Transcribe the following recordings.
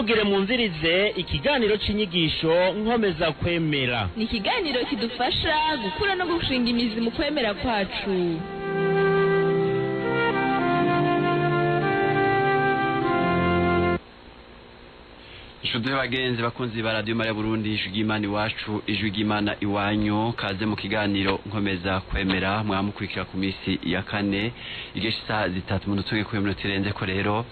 Mugire mwumvirize ikiganiro c'inyigisho nkomeza kwemera. Ni ikiganiro kidufasha gukura no gushinga imizi mu kwemera kwacu. Inshuti bagenzi bakunzi ba Radio Maria Burundi, ijwi ry'Imana iwacu, ijwi ry'Imana iwanyu, kaze mu kiganiro nkomeza kwemera mwamukurikira ku misi ya kane igihe isaha 3 mu tuge ku minota irenze ko rero.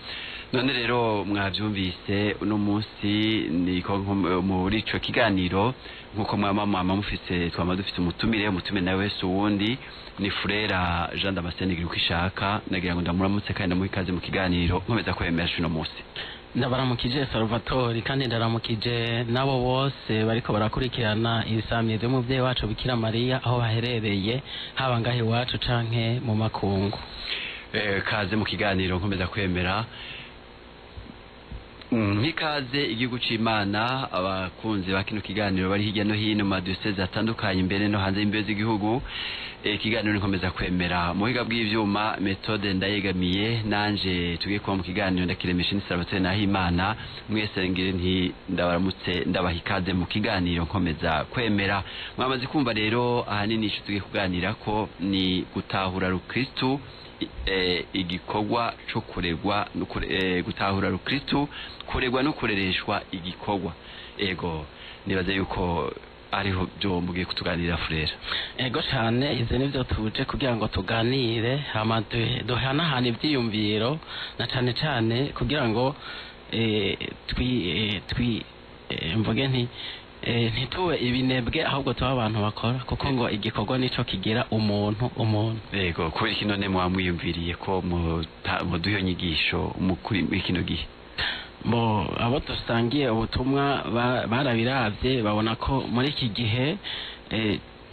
None rero mwavyumvise uno munsi ni muri ico kiganiro nkuko mwama mufise twama dufite umutumire nawe wese uwundi ni Furera Jean Damascene Girukishaka. Nagira ngo ndamuramutse kandi ndamuha ikaze mu kiganiro nkomeza kwemera uno munsi. Ndabaramukije Salvatore kandi ndaramukije nabo bose bariko barakurikirana ibisamirizo y'umuvyeyi wacu Bikira Mariya aho baherereye, haba ngahe iwacu canke mu makungu. Kaze mu kiganiro nkomeza kwemera. Nk'ikaze igihugu c'Imana, abakunzi ba kino kiganiro bari hirya no hino mu madiyoseze atandukanye imbere no hanze y'imbibe z'igihugu. Ikiganiro nkomeza kwemera mu buhinga bw'ivyuma Methode Ndayegamiye, nanje tugiye kuba mu kiganiro ndakiremesha ni Salvatore Nahimana. Mwese ngire nti ndabaramutse ndabaha ikaze mu kiganiro nkomeza kwemera. Mwamaze kumva rero ahanini ico tugiye kuganira ko ni gutahura Rukristu, igikorwa co kuregwa no gutahura Rukristu, kuregwa no kurereshwa igikorwa. Ego nibaze yuko ariho byo mugiye kutuganirira Furera. Ego cyane, ivyo nivyo tuje kugira ngo tuganire hama duhanahana ivyiyumviro na cane cane kugira ngo twi mvuge nti ntituwe ibinebwe ahubwo tuba abantu bakora, kuko ngo igikorwa nico kigira umuntu umuntu. Yego, kubera iki none mwamwiyumviriye ko muduha nyigisho muri kino gihe? Bo abo dusangiye ubutumwa barabiravye babona ko muri iki gihe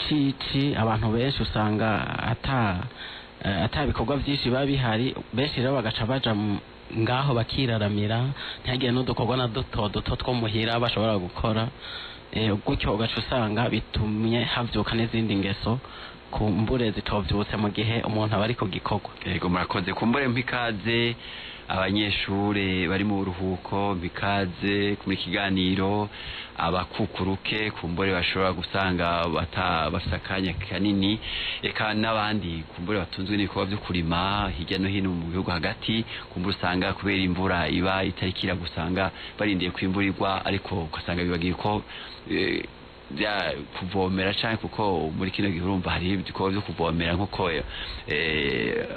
cici abantu benshi usanga ata bikorwa vyinshi biba bihari, benshi rero bagaca baja ngaho bakiraramira, ntihagire n'udukorwa na duto duto two muhira bashobora gukora. Gutyo ugaca usanga bitumye havyuka n'izindi ngeso kumbure zitovyutse mu gihe umuntu aba ari ku gikorwa. Yego, murakoze. Kumbure mpikaze abanyeshure bari mu buruhuko, mpikaze muri kiganiro abakukuruke kumbure bashobora gusanga bafise akanya kanini, eka n'abandi kumbure batunzwe n'ibikorwa vyo kurima hirya no hino mu gihugu hagati, kumbure usanga kubera imvura iba itarikira gusanga barindiye ko imvura igwa, ariko ugasanga bibagiye ko bya kuvomera canke, kuko muri kino gihe urumva hari ibikorwa vyo kuvomera nkuko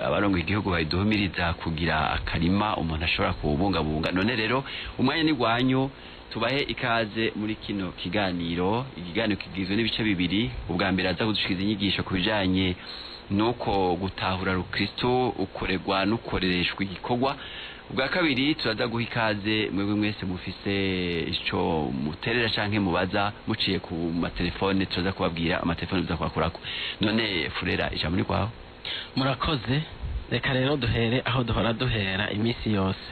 abarongo igihugu bayiduhumiriza kugira akarima umuntu ashobora kubungabunga. None rero umwanya ni gwanyu, tubahe ikaze muri kino kiganiro. Ikiganiro kigizwe n'ibice bibiri. Ubwa mbere aza kudushikiza inyigisho ku bijanye nuko gutahura Rukristo, ukoregwa n'ukorereshwa igikorwa. Ubwa kabiri turaza guha ikaze mwebwe mwese mufise ico muterera canke mubaza muciye ku matelefone, turaza kubabwira amatelefone tuza kubakurako. None Furera, ijambo ni kwawe. Murakoze. Reka rero duhere aho duhora duhera imisi yose.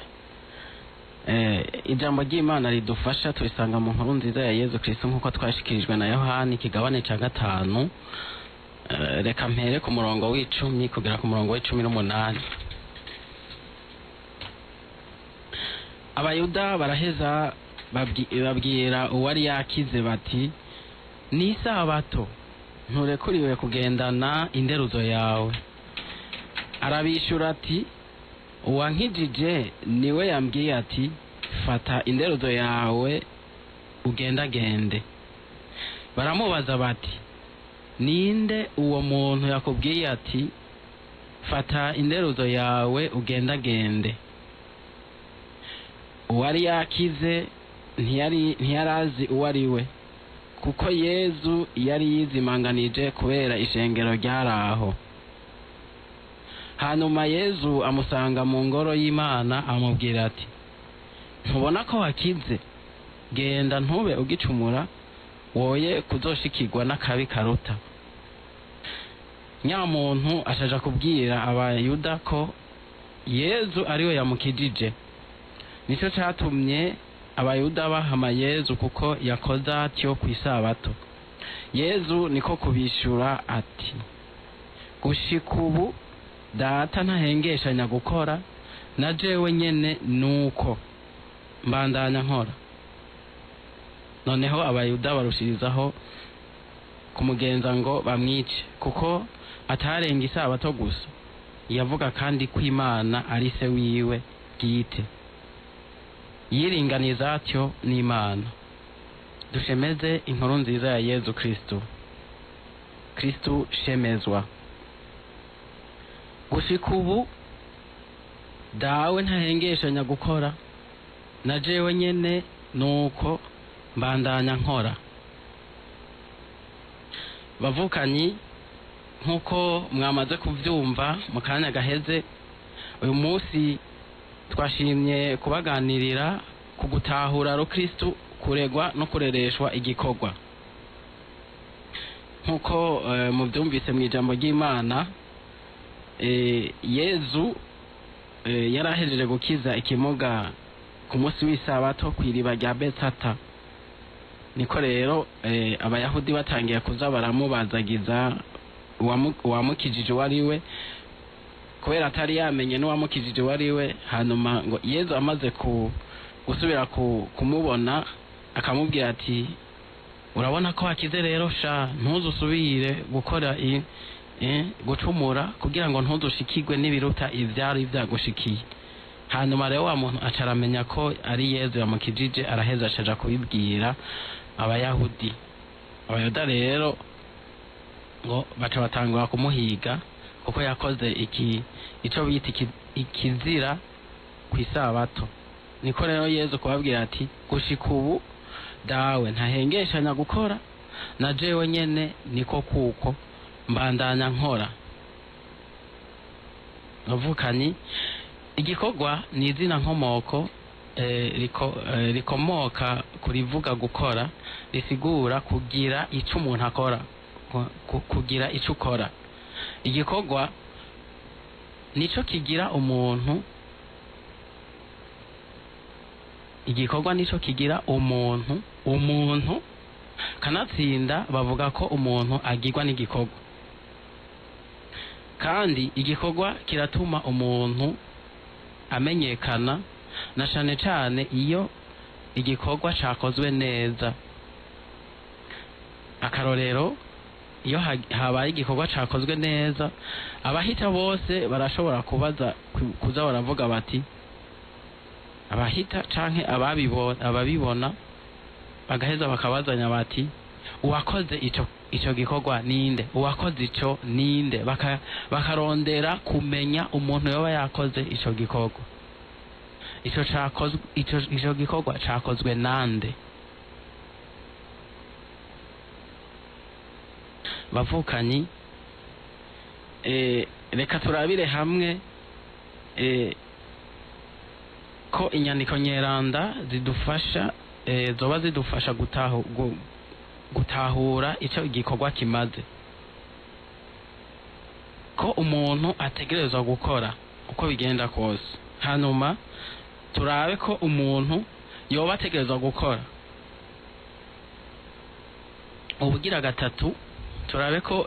Ijambo ry'Imana ridufasha turisanga mu nkuru nziza ya Yezu Kristo nkuko twashikirijwe na Yohani ikigabane ca 5. Reka mpere ku murongo w'10 kugera ku murongo w'18. Abayuda baraheza babwira uwari yakize bati: ni isabato, nturekuriwe kugendana inderuzo yawe. Arabishura ati: uwankijije niwe yambwiye ati fata inderuzo yawe ugendagende. Baramubaza bati: ninde uwo muntu yakubwiye ati fata inderuzo yawe ugendagende? Uwari yakize ntiyarazi uwo ari we, kuko Yezu yari yizimanganije kubera ishengero ryari aho. Hanyuma Yezu amusanga mu ngoro y'Imana amubwira ati: ntubona ko wakize? Genda ntube ugicumura, woye kuzoshikirwa n'akabi karuta. Nyamuntu ashaja kubwira Abayuda ko Yezu ariwe yamukijije. Nico catumye Abayuda bahama Yezu kuko yakoze atyo kw'isabato. Yezu niko kubishura ati: gushika ubu data ntahengeshanya gukora, na jewe nyene nuko. mbandanya nkora. Noneho Abayuda barushirizaho kumugenza ngo bamwice, kuko atarenga isabato gusa, yavuga kandi ko Imana ari se wiwe bwite, yiringaniza atyo n'Imana. Dushemeze inkuru nziza ya Yezu Kristo. Kristo shemezwa. Gushika ubu Dawe ntahengeshanya gukora, na jewe nyene nuko mbandanya nkora. Bavukanyi, nkuko mwamaze kuvyumva mu kanya gaheze, uyu munsi twashimye kubaganirira ku gutahura Kristo, kuregwa no kurereshwa igikorwa. Nkuko muvyumvise mu ijambo ry'Imana, Yezu yarahejeje gukiza ikimuga ku munsi w'isabato kw'iriba rya Betsata. Niko rero Abayahudi batangiye kuza baramubazagiza uwamukijije uwo ari we, kubera atari yamenye n'uwamukijije uwo ari we. Hanyuma ngo Yezu amaze gusubira kumubona akamubwira ati urabona ko hakize rero sha, ntuzusubire gukora gucumura kugira ngo ntuzushikirwe n'ibiruta ivyari vyagushikiye. Hanyuma rero wa muntu aca aramenya ko ari Yezu yamukijije, araheza acaja kubibwira Abayahudi. Abayuda rero ngo baca batangura kumuhiga kuko yakoze ico bita ikizira kw'isabato. Niko rero Yezu kubabwira ati gushika ubu Dawe ntahengeshanya gukora, na jewe nyene niko kuko mbandanya nkora. Bavukanyi, igikorwa ni izina nkomoko rikomoka kurivuga gukora, risigura kugira ico umuntu akora, kugira ico ukora. Igikorwa nico kigira umuntu, igikorwa nico kigira umuntu umuntu. Kanatsinda bavuga ko umuntu agirwa n'igikorwa, kandi igikorwa kiratuma umuntu amenyekana, na cane cane iyo igikorwa cakozwe neza. Akarorero, iyo habaye igikorwa cakozwe neza, abahita bose barashobora kubaza, kuza baravuga bati abahita canke ababibona bagaheza bakabazanya bati uwakoze ico gikorwa ninde, uwakoze ico ninde, bakarondera kumenya umuntu yoba yakoze ico gikorwa, ico cakozwe, ico gikorwa cakozwe nande. Bavukanyi, reka turabire hamwe ko inyandiko nyeranda zidufasha, zoba zidufasha gutahura ico igikorwa kimaze, ko umuntu ategerezwa gukora uko bigenda kose. Hanyuma turabe ko umuntu yoba ategerezwa gukora. Ubugira gatatu, turabe ko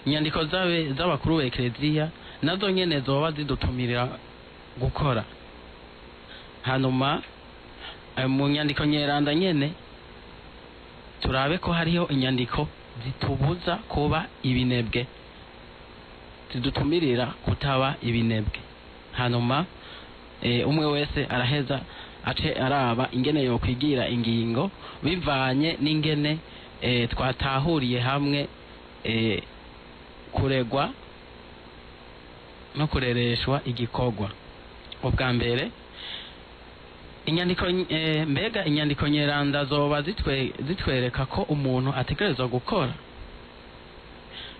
inyandiko z'abakuru b'Ekleziya nazo nyene zoba zidutumirira gukora. Hanyuma mu nyandiko nyeranda nyene turabe ko hariho inyandiko zitubuza kuba ibinebwe, zidutumirira kutaba ibinebwe. Hanyuma umwe wese araheza ace araba ingene yokwigira ingingo bivanye n'ingene twatahuriye hamwe kuregwa no kurereshwa igikorwa. Ubwa mbere, inyandiko mbega inyandiko nyeranda zoba zitwereka ko umuntu ategerezwa gukora.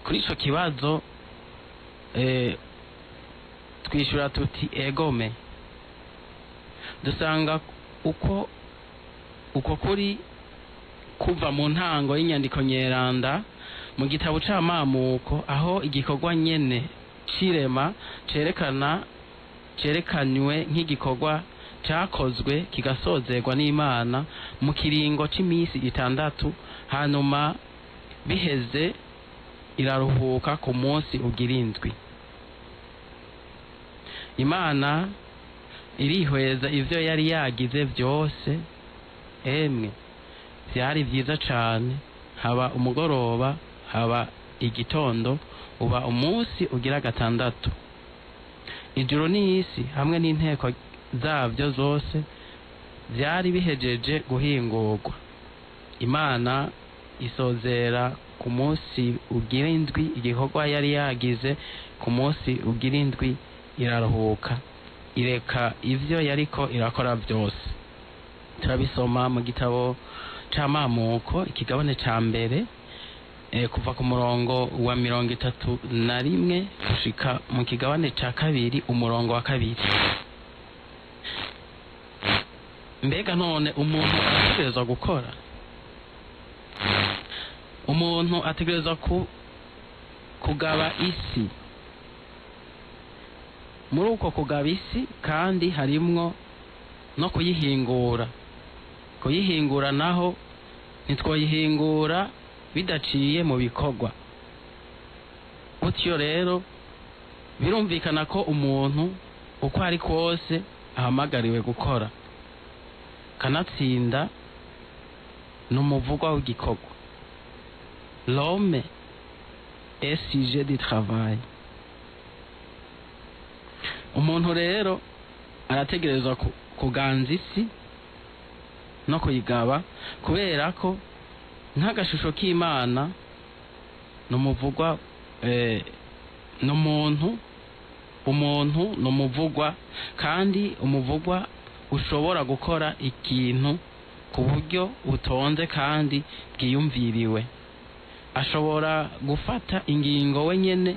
Kuri ico kibazo twishura tuti egome. Dusanga uko kuri kuva mu ntango y'inyandiko nyeranda mu gitabo c'amamuko, aho igikorwa nyene cirema cerekanywe nk'igikorwa cakozwe kigasozerwa n'Imana mu kiringo c'imisi 6, hanyuma biheze iraruhuka ku munsi ugira 7. Imana Irihweza ivyo yari yagize byose, emwe byari byiza cane. Haba umugoroba, haba igitondo, uba umunsi ugira gatandatu. Ijuru n'isi hamwe n'inteko zabyo zose byari bihejeje guhingurwa. Imana isozera ku munsi ugira indwi igikorwa yari yagize. Ku munsi ugira indwi iraruhuka, ireka ivyo yariko irakora byose. Turabisoma mu gitabo c'Amamuko, ikigabane ca mbere, kuva ku murongo wa 31 gushika mu kigabane ca kabiri, umurongo wa 2. Mbega none umuntu ategerezwa gukora? Umuntu ategerezwa kugaba isi. Muri uko kugaba isi kandi harimwo no kuyihingura. Kuyihingura naho ntitwoyihingura bidaciye mu bikorwa. Gutyo rero birumvikana ko umuntu uko ari kose ahamagariwe gukora. Kanatsinda ni umuvugwa w'igikorwa. L'homme est sujet du travail. Umuntu rero arategerezwa kuganza isi no kuyigaba, kubera ko nk'agashusho k'Imana ni umuvugwa, ni umuntu. Umuntu ni umuvugwa, kandi umuvugwa ushobora gukora ikintu ku buryo butonze kandi bwiyumviriwe. Ashobora gufata ingingo wenyene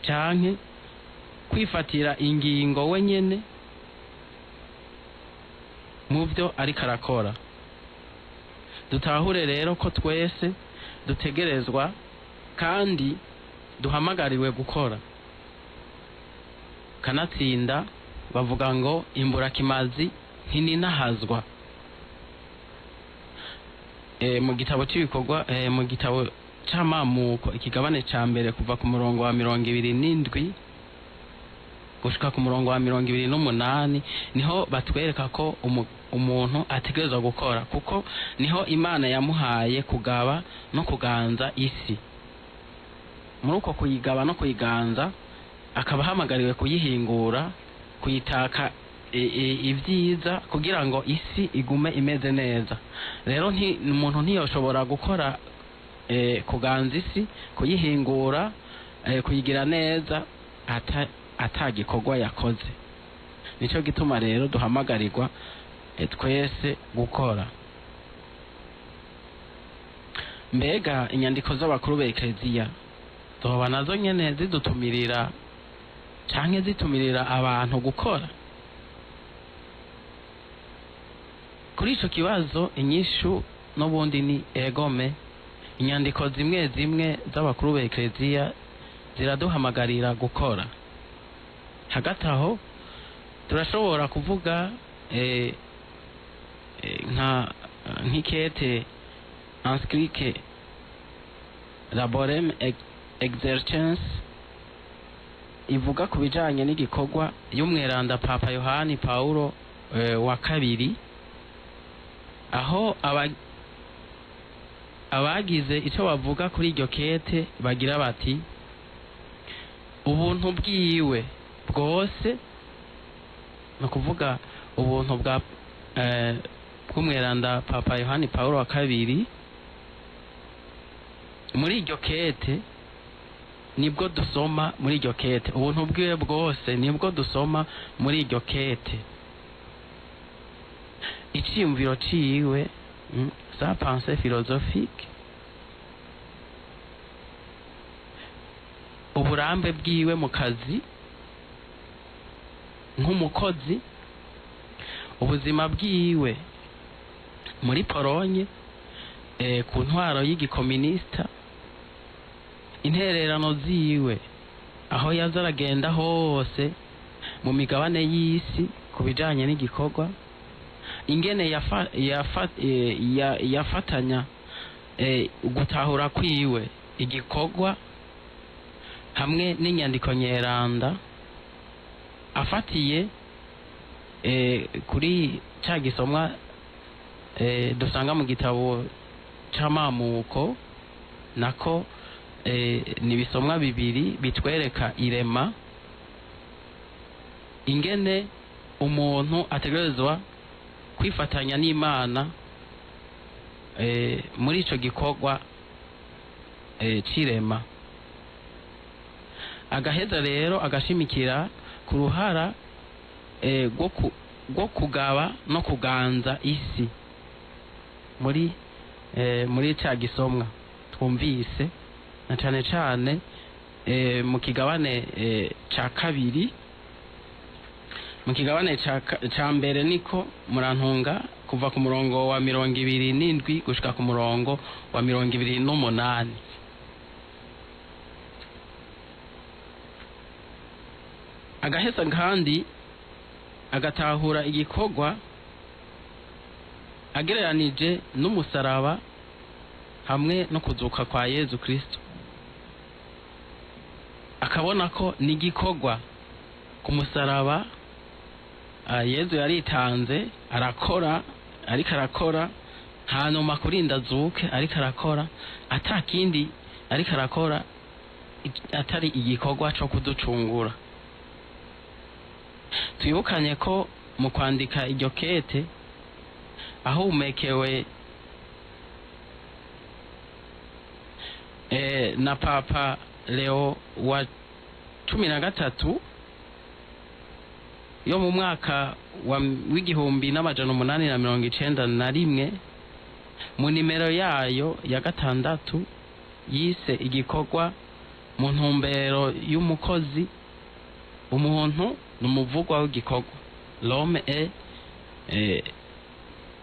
canke kwifatira ingingo wenyene mu byo ariko arakora. Dutahure rero ko twese dutegerezwa kandi duhamagariwe gukora. Kanatsinda bavuga ngo imburakimazi ntininahazwa. Mu gitabo cy'ibikorwa, mu gitabo c'Amamuko, ikigabane ca mbere, kuva ku murongo wa 27 gushika ku murongo wa 28, niho batwereka ko umuntu ategerezwa gukora, kuko niho Imana yamuhaye kugaba no kuganza isi. Muri uko kuyigaba no kuyiganza akaba ahamagariwe kuyihingura, kuyitaka ibyiza kugira ngo isi igume imeze neza. Rero umuntu ntiyoshobora gukora, kuganza isi, kuyihingura, kuyigira neza atagikorwa yakoze. Nico gituma rero duhamagarirwa twese gukora. Mbega inyandiko z'abakuru b'Ekleziya zoba nazo nyene zidutumirira canke zitumirira abantu gukora? Kuri ico kibazo inyishu n'ubundi ni egome. Inyandiko zimwe zimwe z'abakuru b'Ekleziya ziraduhamagarira gukora. Hagati aho turashobora kuvuga nk'ikete encyclique Laborem Exercens ivuga ku bijanye n'igikorwa y'umweranda Papa Yohani Paulo wa kabiri, aho abagize ico bavuga kuri iryo kete bagira bati: ubuntu bwiwe bwose, ni ukuvuga ubuntu bwa bw'umweranda Papa Yohani Paulo wa kabiri, muri iryo kete nibwo dusoma muri iryo kete, ubuntu bwiwe bwose nibwo dusoma muri iryo kete. Iciyumviro ciwe, sa pensée philosophique, uburambe bwiwe mu kazi nk'umukozi, ubuzima bwiwe muri Polonye ku ntwaro y'igikominista, intererano ziwe aho yaza aragenda hose mu migabane y'isi ku bijanye n'igikorwa, ingene yafatanya gutahura kwiwe igikorwa hamwe n'inyandiko nyeranda, afatiye Kuri ca gisomwa dusanga mu gitabo c'amamuko, nako ni ibisomwa bibiri bitwereka irema, ingene umuntu ategerezwa kwifatanya n'Imana muri ico gikorwa c'irema. Agaheza rero agashimikira ku ruhara rwo kugaba no kuganza isi muri ca gisomwa twumvise, na cane cane mu kigabane ca kabiri, mu kigabane ca mbere niko murantunga, kuva ku murongo wa 27 gushika ku murongo wa 28. Agaheza kandi agatahura igikorwa agereranije n'umusaraba hamwe no kuzuka kwa Yezu Kristo, akabona ko n'igikorwa ku musaraba Yezu yaritanze arakora, ariko arakora hanyuma kurinda azuke, ariko arakora atakindi ariko arakora atari igikorwa co kuducungura. Twibukanye ko mu kwandika iryo kete ahumekewe na Papa Leo wa 13 yo mu mwaka wa 1891, mu nimero yayo ya 6 yise igikorwa mu ntumbero y'umukozi, umuntu n'umuvugwa w'igikorwa, l'homme est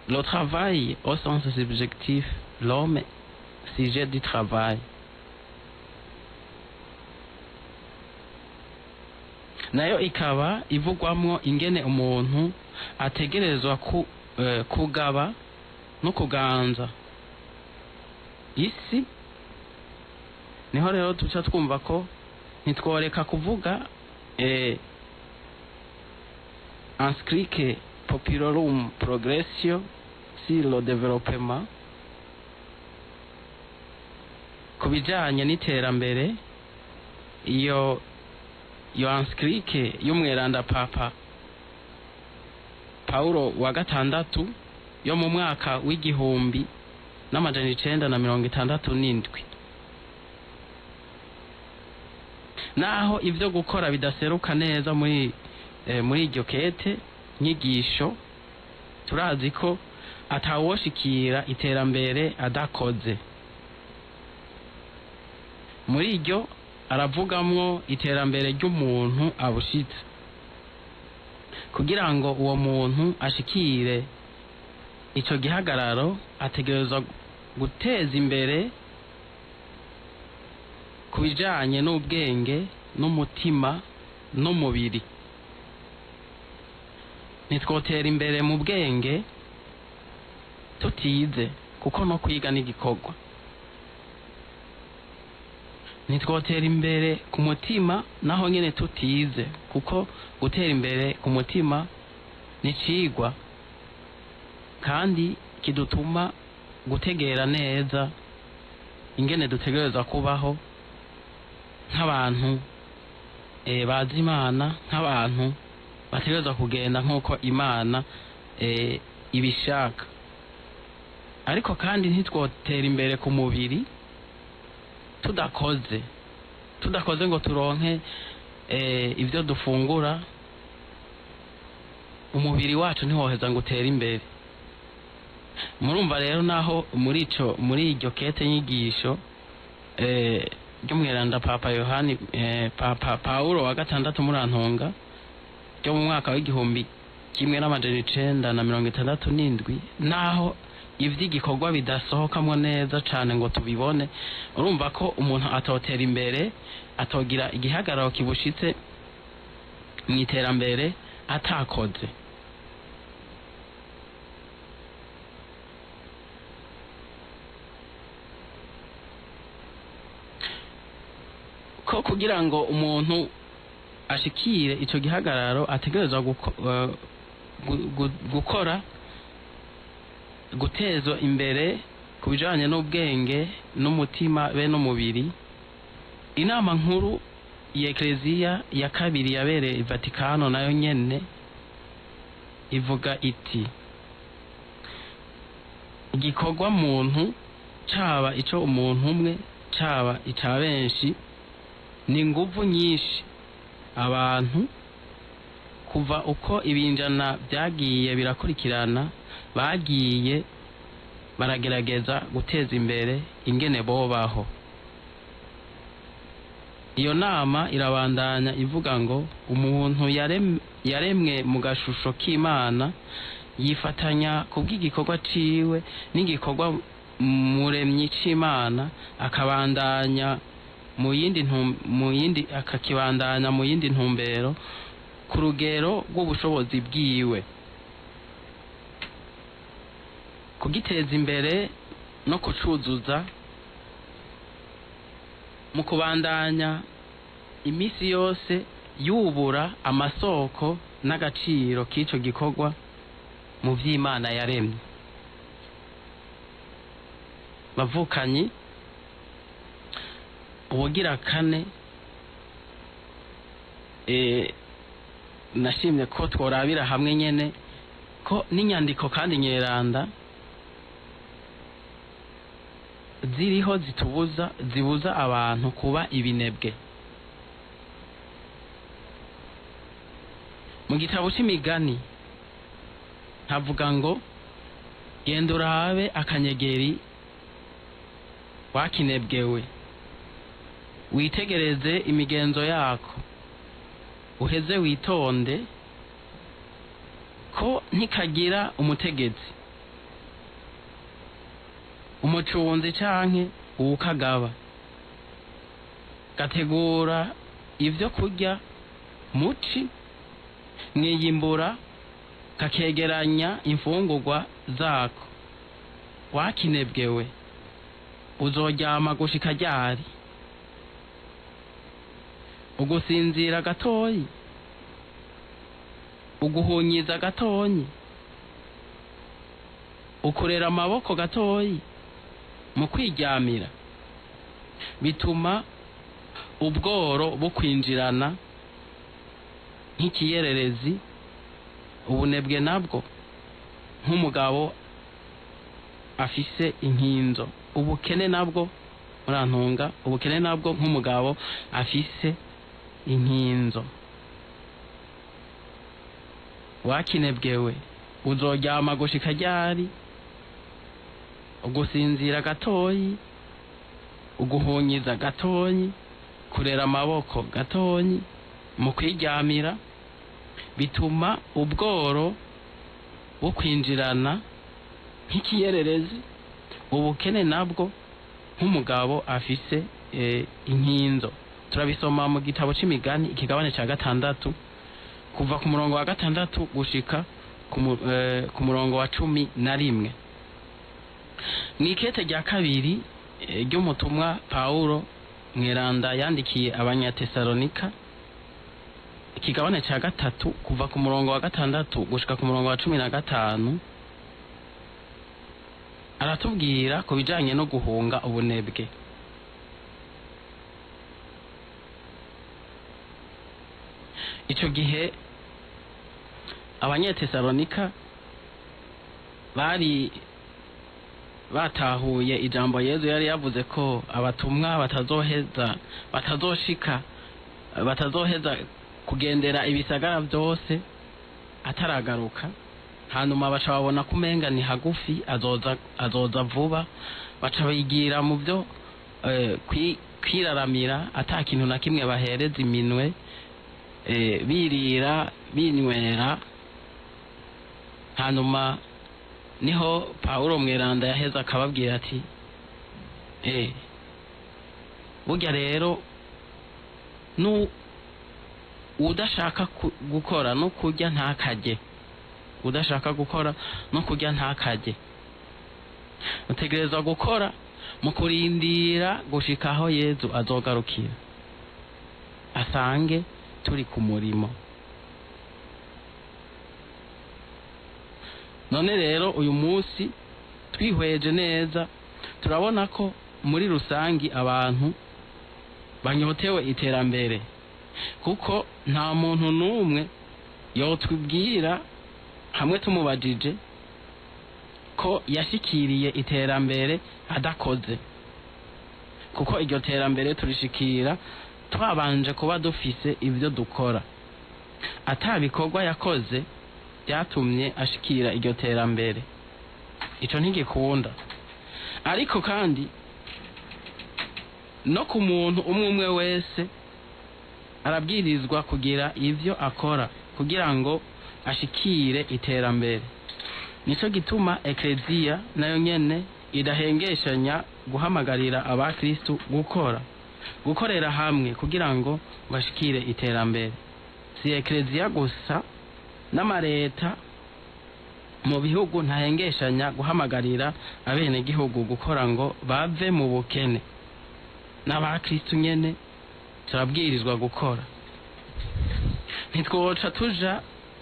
le travail au sens subjectif, l'homme sujet du travail. Nayo ikaba ivugwamwo ingene umuntu ategerezwa kugaba no kuganza isi. Niho rero tuca twumva ko ntitworeka kuvuga Encyclique Populorum Progressio sur le développement, ku bijanye n'iterambere. Iyo encyclique y'umweranda Papa Paulo wa 6 yo mu mwaka w'1967. Naho ivyo gukora bidaseruka neza muri iryo kete nyigisho, turazi ko atawoshikira iterambere adakoze. Muri iryo aravugamwo iterambere ry'umuntu abushitse, kugira ngo uwo muntu ashikire ico gihagararo ategerezwa guteza imbere ku bijanye n'ubwenge n'umutima n'umubiri. Ntitwotera imbere mu bwenge tutize, kuko no kwiga n'igikorwa. Ntitwotera imbere ku mutima naho nyene tutize, kuko gutera imbere ku mutima ni cigwa kandi kidutuma gutegera neza ingene dutegereza kubaho nk'abantu bazi Imana, nk'abantu bategereza kugenda nk'uko Imana ibishaka. Ariko kandi ntitwotera imbere ku mubiri tudakoze ngo turonke ivyo dufungura, umubiri wacu ntiwoheza ngo utere imbere. Murumva rero naho muri iryo kete nyigisho ry'umweranda Papa Yohani Papa Paulo wa 6 murantunga, ryo mu mwaka w'1967, naho ivy'igikorwa bidasohokamwo neza cane ngo tubibone, urumva ko umuntu atotera imbere, atogira igihagararo kibushitse mu iterambere atakoze. Ko kugira ngo umuntu ashikire ico gihagararo ategerezwa gukora, gutezwa imbere ku bijanye n'ubwenge n'umutima be n'umubiri. Inama nkuru ya Ekleziya ya kabiri yabereye i Vatikano nayo nyene ivuga iti: igikorwa muntu, caba ico umuntu umwe, caba ica benshi, ni inguvu nyinshi abantu kuva uko ibinjana byagiye birakurikirana bagiye baragerageza guteza imbere ingene bobaho. Iyo nama irabandanya ivuga ngo umuntu yaremwe mu gashusho k'Imana yifatanya kubw'igikorwa ciwe n'igikorwa muremyi c'Imana, akabandanya mu yindi mu yindi akakibandanya mu yindi ntumbero ku rugero rw'ubushobozi bwiwe, kugiteza imbere no kucuzuza mu kubandanya imisi yose yubura amasoko n'agaciro k'ico gikorwa mu vy'Imana yaremye. Bavukanyi, ubugira kane nashimye ko tworabira hamwe nyene ko n'inyandiko kandi nyeranda ziriho zitubuza, zibuza abantu kuba ibinebwe. Mu gitabo c'imigani havuga ngo: genda urabe akanyegeri wakinebwewe, witegereze imigenzo yako, uheze witonde ko ntikagira umutegetsi, umucunzi canke uwukagaba, gategura ivyo kurya muci, mwiyimbura kakegeranya imfungurwa zako. Wakinebwewe, uzoryama gushika ryari? Ugusinzira gatoyi, uguhunyiza gatonyi, ukurera amaboko gatoyi mu kwiryamira, bituma ubworo bukwinjirana nk'ikiyererezi, ubunebwe nabwo nk'umugabo afise inkinzo, ubukene nabwo murantunga, ubukene nabwo nk'umugabo afise inkinzo. Wakinebwewe, uzoryama gushika ryari? Ugusinzira gatoyi, uguhunyiza gatoyi, kurera amaboko gatonyi mu kwiryamira, bituma ubworo bukwinjirana nk'ikiyererezi, ubukene nabwo nk'umugabo afise inkinzo. Turabisoma mu gitabo c'imigani ikigabane ca 6 kuva ku murongo wa 6 gushika ku murongo wa 11. Mw'ikete rya kabiri ry'umutumwa Paulo mweranda yandikiye Abanyatesalonika ikigabane ca 3 kuva ku murongo wa 6 gushika ku murongo wa 15, aratubwira ku bijanye no guhunga ubunebwe. Ico gihe Abanyatesalonika bari batahuye ijambo Yezu yari yavuze ko abatumwa batazoshika batazoheza kugendera ibisagara byose ataragaruka. Hanyuma baca babona kumenga ni hagufi, azoza vuba, baca bigira mu byo kwiraramira ata kintu na kimwe bahereza iminwe, birira binywera. Hanyuma niho Paulo mweranda yaheza akababwira ati burya rero nu udashaka gukora no kurya ntakajye, udashaka gukora no kurya ntakajye, utegerezwa gukora mu kurindira gushika aho Yezu azogarukira asange turi ku murimo. None rero uyu munsi twihweje neza, turabona ko muri rusangi abantu banyotewe iterambere, kuko nta muntu n'umwe yotubwira hamwe tumubajije ko yashikiriye iterambere adakoze, kuko iryo terambere turishikira twabanje kuba dufise ibyo dukora. Atabikorwa yakoze byatumye ashikira iryo terambere, ico ntigikunda. Ariko kandi no ku muntu umwe umwe wese arabwirizwa kugira ivyo akora kugira ngo ashikire iterambere. Nico gituma ekleziya nayo nyene idahengeshanya guhamagarira abakristu gukora, gukorera hamwe kugira ngo bashikire iterambere. Si ekleziya gusa, n'amareta mu bihugu ntahengeshanya guhamagarira abenegihugu gukora ngo bave mu bukene. N'abakristu nyene turabwirizwa gukora. Ntitwoca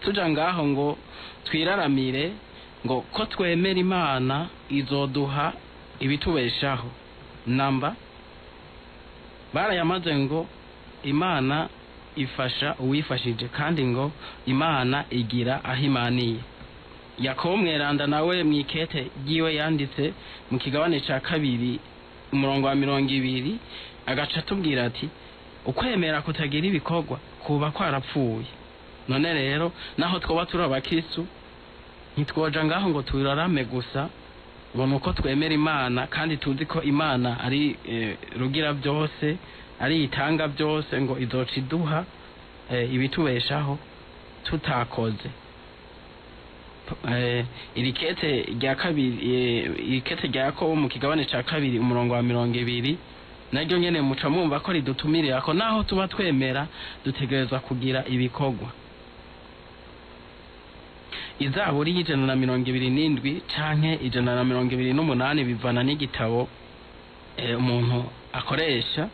tuja ngaho ngo twiraramire ngo ko twemera Imana izoduha ibitubeshaho. Namba barayamaze ngo Imana ifasha uwifashije, kandi ngo Imana igira aho imaniye. Yakobo mweranda nawe mwikete ryiwe yanditse mu kigabane ca 2 umurongo wa 20 agaca atubwira ati ukwemera kutagira ibikorwa kuba kwarapfuye. None rero naho twoba turi abakristu, ntitwoja ngaho ngo turarame gusa ngo nuko twemera Imana, kandi tuzi ko Imana ari rugira byose, ari itanga byose, ngo izoca iduha ibitubeshaho tutakoze. Irikete rya kabiri, irikete rya Yakobo mu kigabane ca 2 umurongo wa 20 naryo nyene muca mwumva ko ridutumirira ko naho tuba twemera dutegerezwa kugira ibikorwa. Izaburi y'127 canke 128 bivana n'igitabo umuntu akoresha,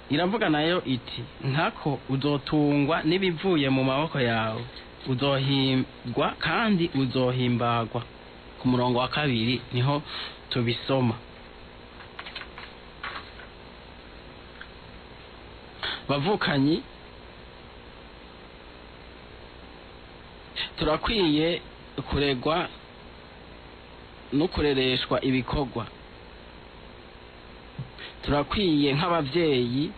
iravuga nayo iti nkako uzotungwa n'ibivuye mu maboko yawe, uzohimbwa kandi uzohimbagwa. Ku murongo wa 2 niho tubisoma. Bavukanyi, turakwiye kuregwa no kurereshwa ibikorwa. Turakwiye nk'abavyeyi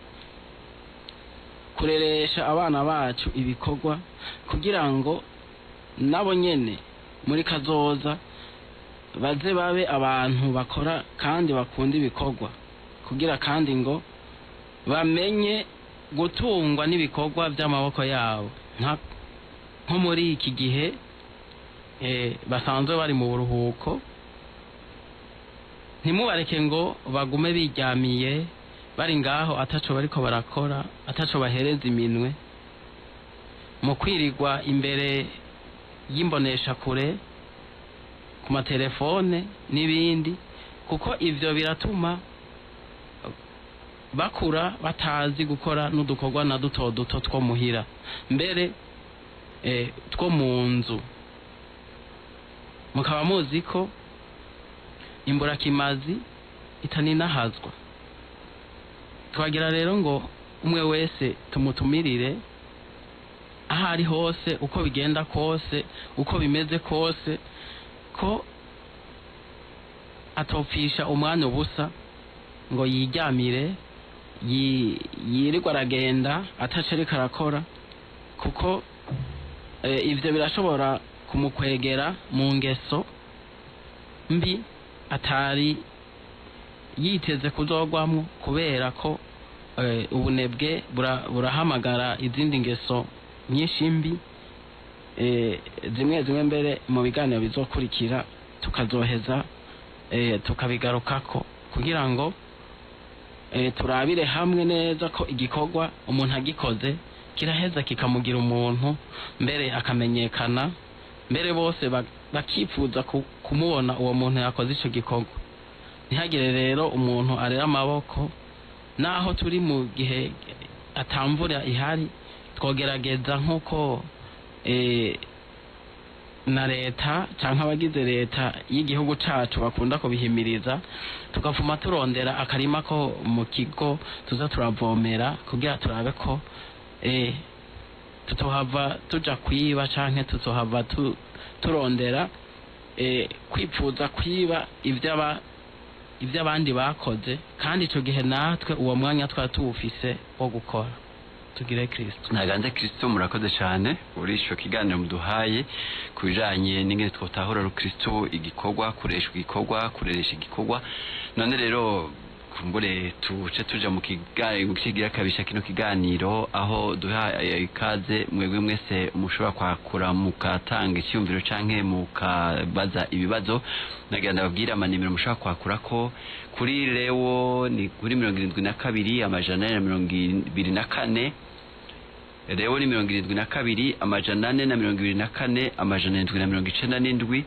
kureresha abana bacu ibikorwa kugira ngo nabo nyene muri kazoza baze babe abantu bakora kandi bakunda ibikorwa, kugira kandi ngo bamenye gutungwa n'ibikorwa by'amaboko yabo. Nko muri iki gihe basanzwe bari mu buruhuko, ntimubareke ngo bagume biryamiye bari ngaho ataco bariko barakora, ataco bahereza iminwe, mu kwirirwa imbere y'imbonesha kure ku matelefone n'ibindi, kuko ivyo biratuma bakura batazi gukora n'udukorwa na duto duto two muhira, mbere two mu nzu. Mukaba muzi ko imburakimazi itaninahazwa. Twagira rero ngo umwe wese tumutumirire aho ari hose, uko bigenda kose, uko bimeze kose, ko atopfisha umwanya ubusa ngo yiryamire yirirwa aragenda ataco arakora, kuko ivyo birashobora kumukwegera mu ngeso mbi atari yiteze kuzogwamwo, kubera ko ubunebwe burahamagara izindi ngeso nyinshi mbi, zimwe zimwe mbere mu biganiro bizokurikira tukazoheza tukabigarukako, kugira ngo turabire hamwe neza ko igikorwa umuntu agikoze kiraheza kikamugira umuntu, mbere akamenyekana, mbere bose bakifuza kumubona uwo muntu yakoze ico gikorwa. Ntihagire rero umuntu arera amaboko. Naho turi mu gihe atamvura ihari, twogerageza nkuko na leta canke abagize leta y'igihugu cacu bakunda kubihimiriza, tugavuma turondera akarima ko mu kigo tuza turavomera kugira turabe ko tutohava tuja kwiba canke tutohava turondera kwipfuza kwiba ivy'abandi bakoze, kandi ico gihe natwe uwo mwanya twari tuwufise wo gukora. Tugire Kristo. Ntaganze Kristo. Murakoze cyane kuri ico kiganiro muduhaye ku bijanye n'ingene twotahura Kristo, igikorwa, kuresha igikorwa, kureresha igikorwa. None rero kumbure tuce tuja mu kiganiro kigira kabisha kino kiganiro, aho duha ikaze mwebwe mwese mushobora kwakura mukatanga icyumviro canke mukabaza ibibazo. Nagira ndababwira amanimero mushobora kwakura ko kuri Leo ni kuri 72 424. Leo ni 72 424 797.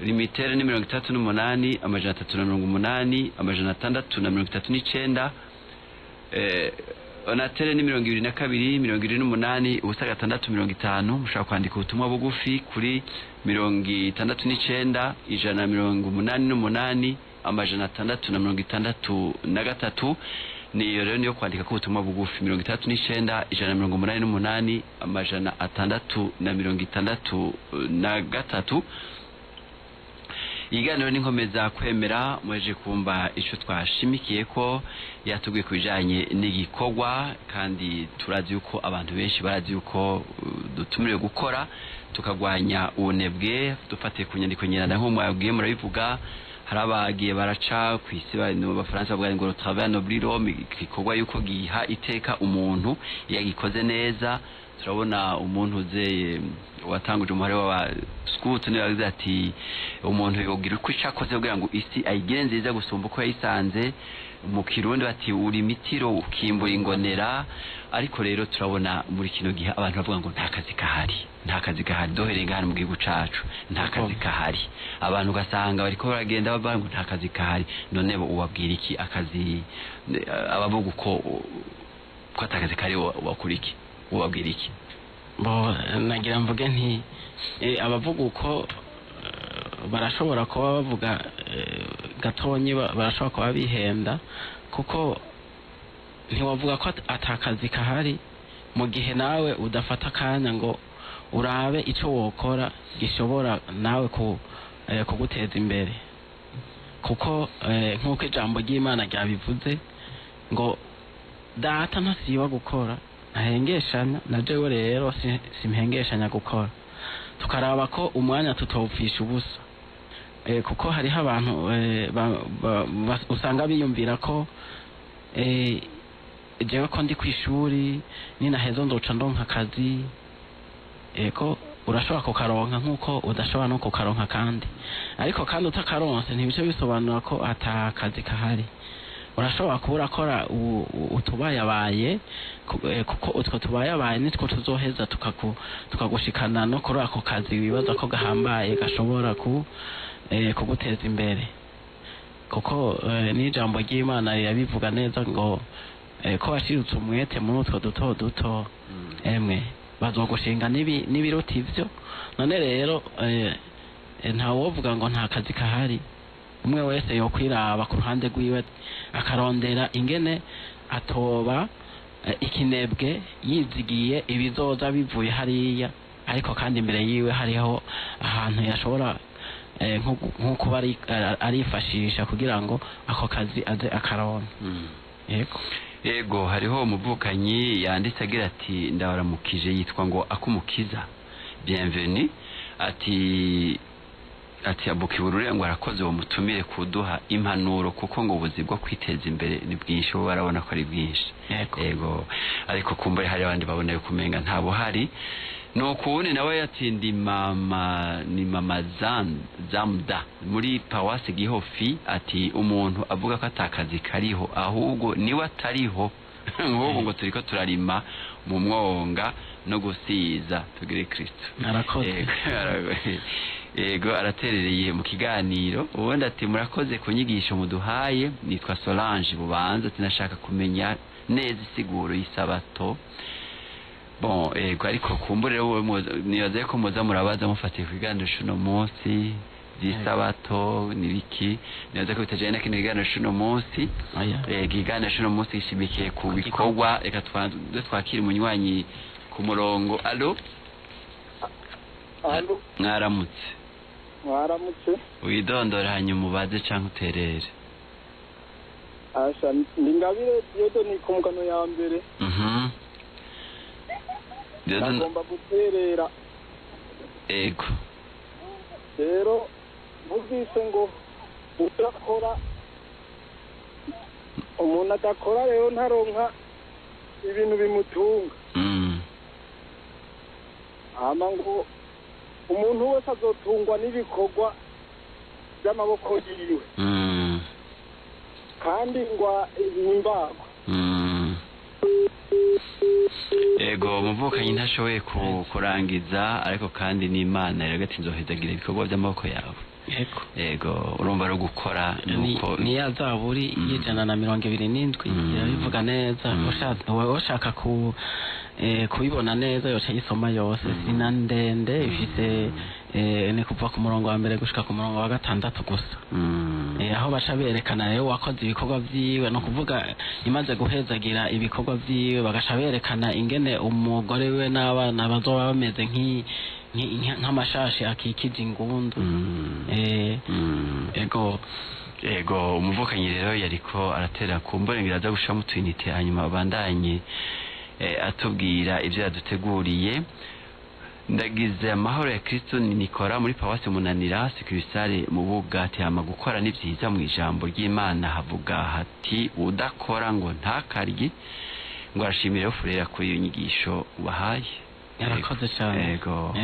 Limitere ni 38 380 639. Onatere ni 22 28 0 6 50. Mushobora kwandika ubutumwa bugufi kuri 69 188 663. Niyo rero niyo kwandika ko ubutumwa bugufi 69 188 663. Iganiro n'inkomeza kwemera mweje kumva ico twashimikiye ko yatubwiye kubijanye n'igikorwa, kandi turazi yuko abantu benshi barazi yuko dutumiriwe gukora tukagwanya ubunebwe. Dufatiye ku nyandiko nyeranda nko mwabwiye murabivuga, hari abagiye baraca ku isi Abafaransa bavuga ngo travail noble l'homme, igikorwa yuko giha iteka umuntu iyo agikoze neza. Turabona umuntu uze watanguje umuhare wa scout niwe yagize ati umuntu yogira uko icakoze kugira ngo isi ayigire nziza gusumba uko yayisanze. Mu Kirundi bati uri mitiro ukimbura ingonera. Ariko rero turabona muri kino gihe abantu bavuga ngo nta kazi kahari, nta kazi kahari, dohereye ngaha mu gihugu cacu nta kazi kahari. Abantu ugasanga bariko baragenda bavuga ngo nta kazi kahari. None bo ubabwira iki? Akazi abavuga uko ko atakazi kahari wakora iki? Ubabwira iki? Bo nagira mvuge nti abavuga uko barashobora kuba bavuga gatonyi, barashobora kuba bihenda, kuko ntiwavuga ko atakazi kahari mu gihe nawe udafata akanya ngo urabe ico wokora gishobora nawe kuguteza imbere. Kuko nk'uko ijambo ry'Imana ryabivuze ngo data ntasiba gukora ntahengeshanya, na jewe rero simpengeshanya gukora. Tukaraba ko umwanya tutawupfisha ubusa, kuko hariho abantu usanga biyumvira ko jewe ko ndi kw'ishuri ninaheza nzoca ndonka akazi. Ko urashobora kukaronka nk'uko udashobora no kukaronka kandi, ariko kandi utakaronse ntibice bisobanura ko atakazi kahari. Urashobora kuba urakora utubayabaye, kuko utwo tubayabaye nitwo tuzoheza tukagushikana no kuri ako kazi wibaza ko gahambaye gashobora kuguteza imbere. Kuko n'ijambo ry'Imana rirabivuga neza ngo ko washirutse umwete muri utwo duto duto, emwe bazogushinga n'ibiruta ivyo. None rero ntawovuga ngo nta kazi kahari. Umwe wese yokwiraba ku ruhande rwiwe akarondera ingene atoba ikinebwe yizigiye ibizoza bivuye hariya, ariko kandi imbere yiwe hariho ahantu yashobora nko kuba arifashisha kugira ngo ako kazi aze akaronka. Yego. Yego, hariho umuvukanyi yanditse agira ati ndabaramukije, yitwa ngo Akumukiza Bienvenue, ati abukiburure ngo arakoze uwo mutumire kuduha impanuro, kuko ngo ubuzi bwo kwiteza imbere ni bwinshi, bo barabona ko ari bwinshi. Yego, ariko kumbure hari abandi babona yo kumenga nta buhari. Nuko uwundi nawe ati ndi mama, ni mama Zamda muri Pawase Gihofi, ati umuntu avuga ko atakazi kariho ahubwo niwe atariho. Nk'ubu ngo turiko turarima mu mwonga no gusiza. Tugire Kristo. Arakoze. Yego, araterereye mu kiganiro. Ubundi ati murakoze ku nyigisho muduhaye, nitwa Solange Bubanza, ati nashaka kumenya neza isiguro y'isabato. Bon, ego, ariko kumbure rero nibaze ko muza murabaza mufatiye ku kiganiro c'uno munsi vy'isabato n'ibiki, nibaze ko bitajanye na kino kiganiro c'uno munsi. Oya. Ikiganiro c'uno munsi gishimikiye ku bikorwa. Reka twakire umunywanyi ku murongo. Allo? Allo? Mwaramutse? Mwaramutse. Widondora hanyuma ubaze canke uterere. Asha, ndi Ngabire Dieudonne ku mugano ya mbere. Dieudonne. Nagomba guterera. Ego. Rero mvise ngo udakora, umuntu adakora rero ntaronka ibintu bimutunga. Hama ngo umuntu wese azotungwa n'ibikorwa by'amaboko yiwe. Kandi ngo imbago. Ego, umuvukanyi ntashoboye kurangiza, ariko kandi n'Imana iragati nzohezagira ibikorwa by'amaboko yawe. Yego. Ego, urumva ari gukora nuko ni ya zaburi y'127 irabivuga neza. Ushaka kubibona neza yoca yisoma yose, sina ndende ifise, ni kuva ku murongo wa mbere gushika ku murongo wa gatandatu gusa. Aho baca berekana rero wakoze ibikorwa vyiwe, no kuvuga imaze guhezagira ibikorwa vyiwe, bagaca berekana ingene umugore we n'abana bazoba bameze nk'amashashi akikije ingundu. Ego. Ego, umuvukanyi rero yariko aratera kumbure ngira aza gushira mu twinite, hanyuma abandanye atubwira ibyo yaduteguriye. Ndagize amahoro ya Kristo, ni Nikora muri Paruwasi Munanira Sekirisare mu Bugati. Hama gukora ni vyiza, mu ijambo ry'Imana havuga hati udakora ngo ntakarye. Ngo arashimire Furera kuri iyo nyigisho ubahaye. Yarakoze cyane. Ego.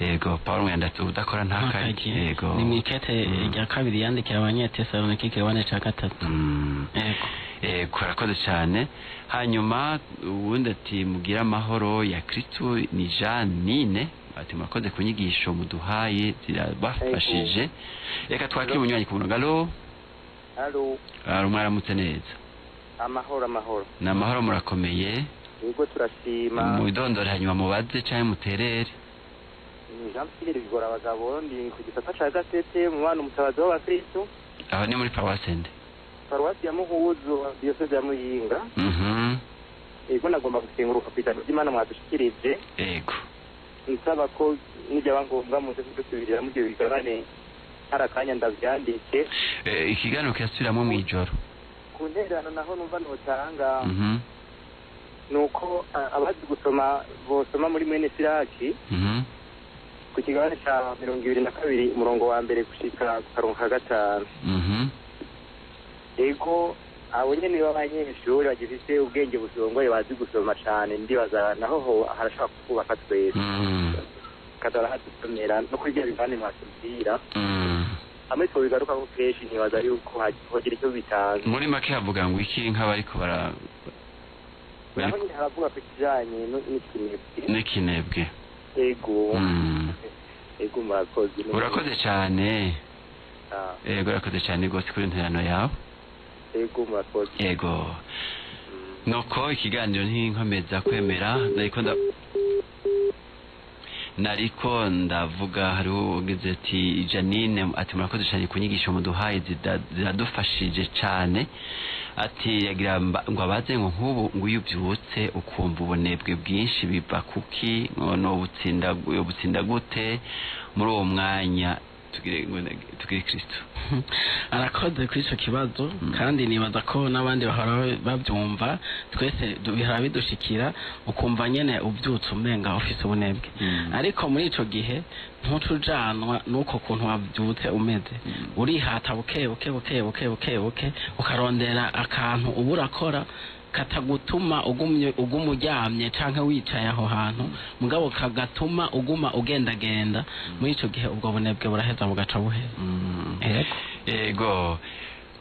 Ego, Paul mwenda ati udakora ntakarye. Ego. Ni mwikete rya kabiri yandikira abanyetesalonike kigabane ca 3. Ego. Ego, arakoze cyane. Hanyuma uwundi ati mugira amahoro ya Kristo, ni Janine, ati murakoze ku nyigisho muduhaye zirabafashije. Reka twakire umunywanyi ku murongo. Allo? Allo. Allo, mwaramutse neza? Amahoro, amahoro. Ni amahoro, murakomeye? Yego, turashima. Mwidondore hanyuma mubaze canke muterere. Jean Pierre Bigora abagabo, ndi ku gisata ca Gatete mu bana umutabazi w'abakristo. Aho ni muri paruwasi nde? Paruwasi ya Muhuzu, diyoseze ya Muyinga. Ego, nagomba gusenguruka kw'ijambo ry'Imana mwadushikirije. Ego. Nsaba ko nijyaba ngombwa muze kudusubirira mu gihe bigabane, hari akanya ndavyandike. Ikiganiro kirasubiramwo mw'ijoro. Ku ntererano naho numva notanga, nuko abazi gusoma bosoma muri mwene Siraki ku kigabane ca 22 umurongo wa mbere gushika ku karongo ka 5. Ego, abo nyene b'abanyeshuri bagifise ubwenge busongoye bazi gusoma cane, ndibaza naho ho harashobora kubaka twese kazara hadusomera no kuri bya bivane mwatubwira hamwe twobigarukako kenshi, ntibaza yuko hogira icyo bitanga. Muri make havuga ngo iki nk'abariko bara naho nyine haravuga ku kijanye n'ikinebwe. N'ikinebwe. Ego. Ego, murakoze. Urakoze cyane. Ego, urakoze cyane rwose kuri interano yawe. Ego, murakoze. Ego. Nuko ikiganiro ntinkomeza kwemera, nariko ndavuga hariho ugize ati Janine ati murakoze cyane ku nyigisho muduhaye ziradufashije cyane. Ati yagira ngo abaze ngo nk'ubu ngo iyo ubyutse ukumva ubunebwe bwinshi biva kuki, ngo no butsinda gute muri uwo mwanya? Tugire Kristo. Arakoze kuri ico kibazo, kandi nibaza ko n'abandi bahora babyumva, twese bihora bidushikira ukumva nyene ubyutse umenga ufise ubunebwe. Ariko muri ico gihe ntucujanwa nuko kuntu wabyutse umeze, urihata buke buke buke buke buke buke, ukarondera akantu uba urakora katagutuma uguma uryamye canke wicaye aho hantu, mugabo kagatuma uguma ugendagenda. Muri ico gihe ubwo bunebwe buraheza bugaca buhera. Ego. Ego.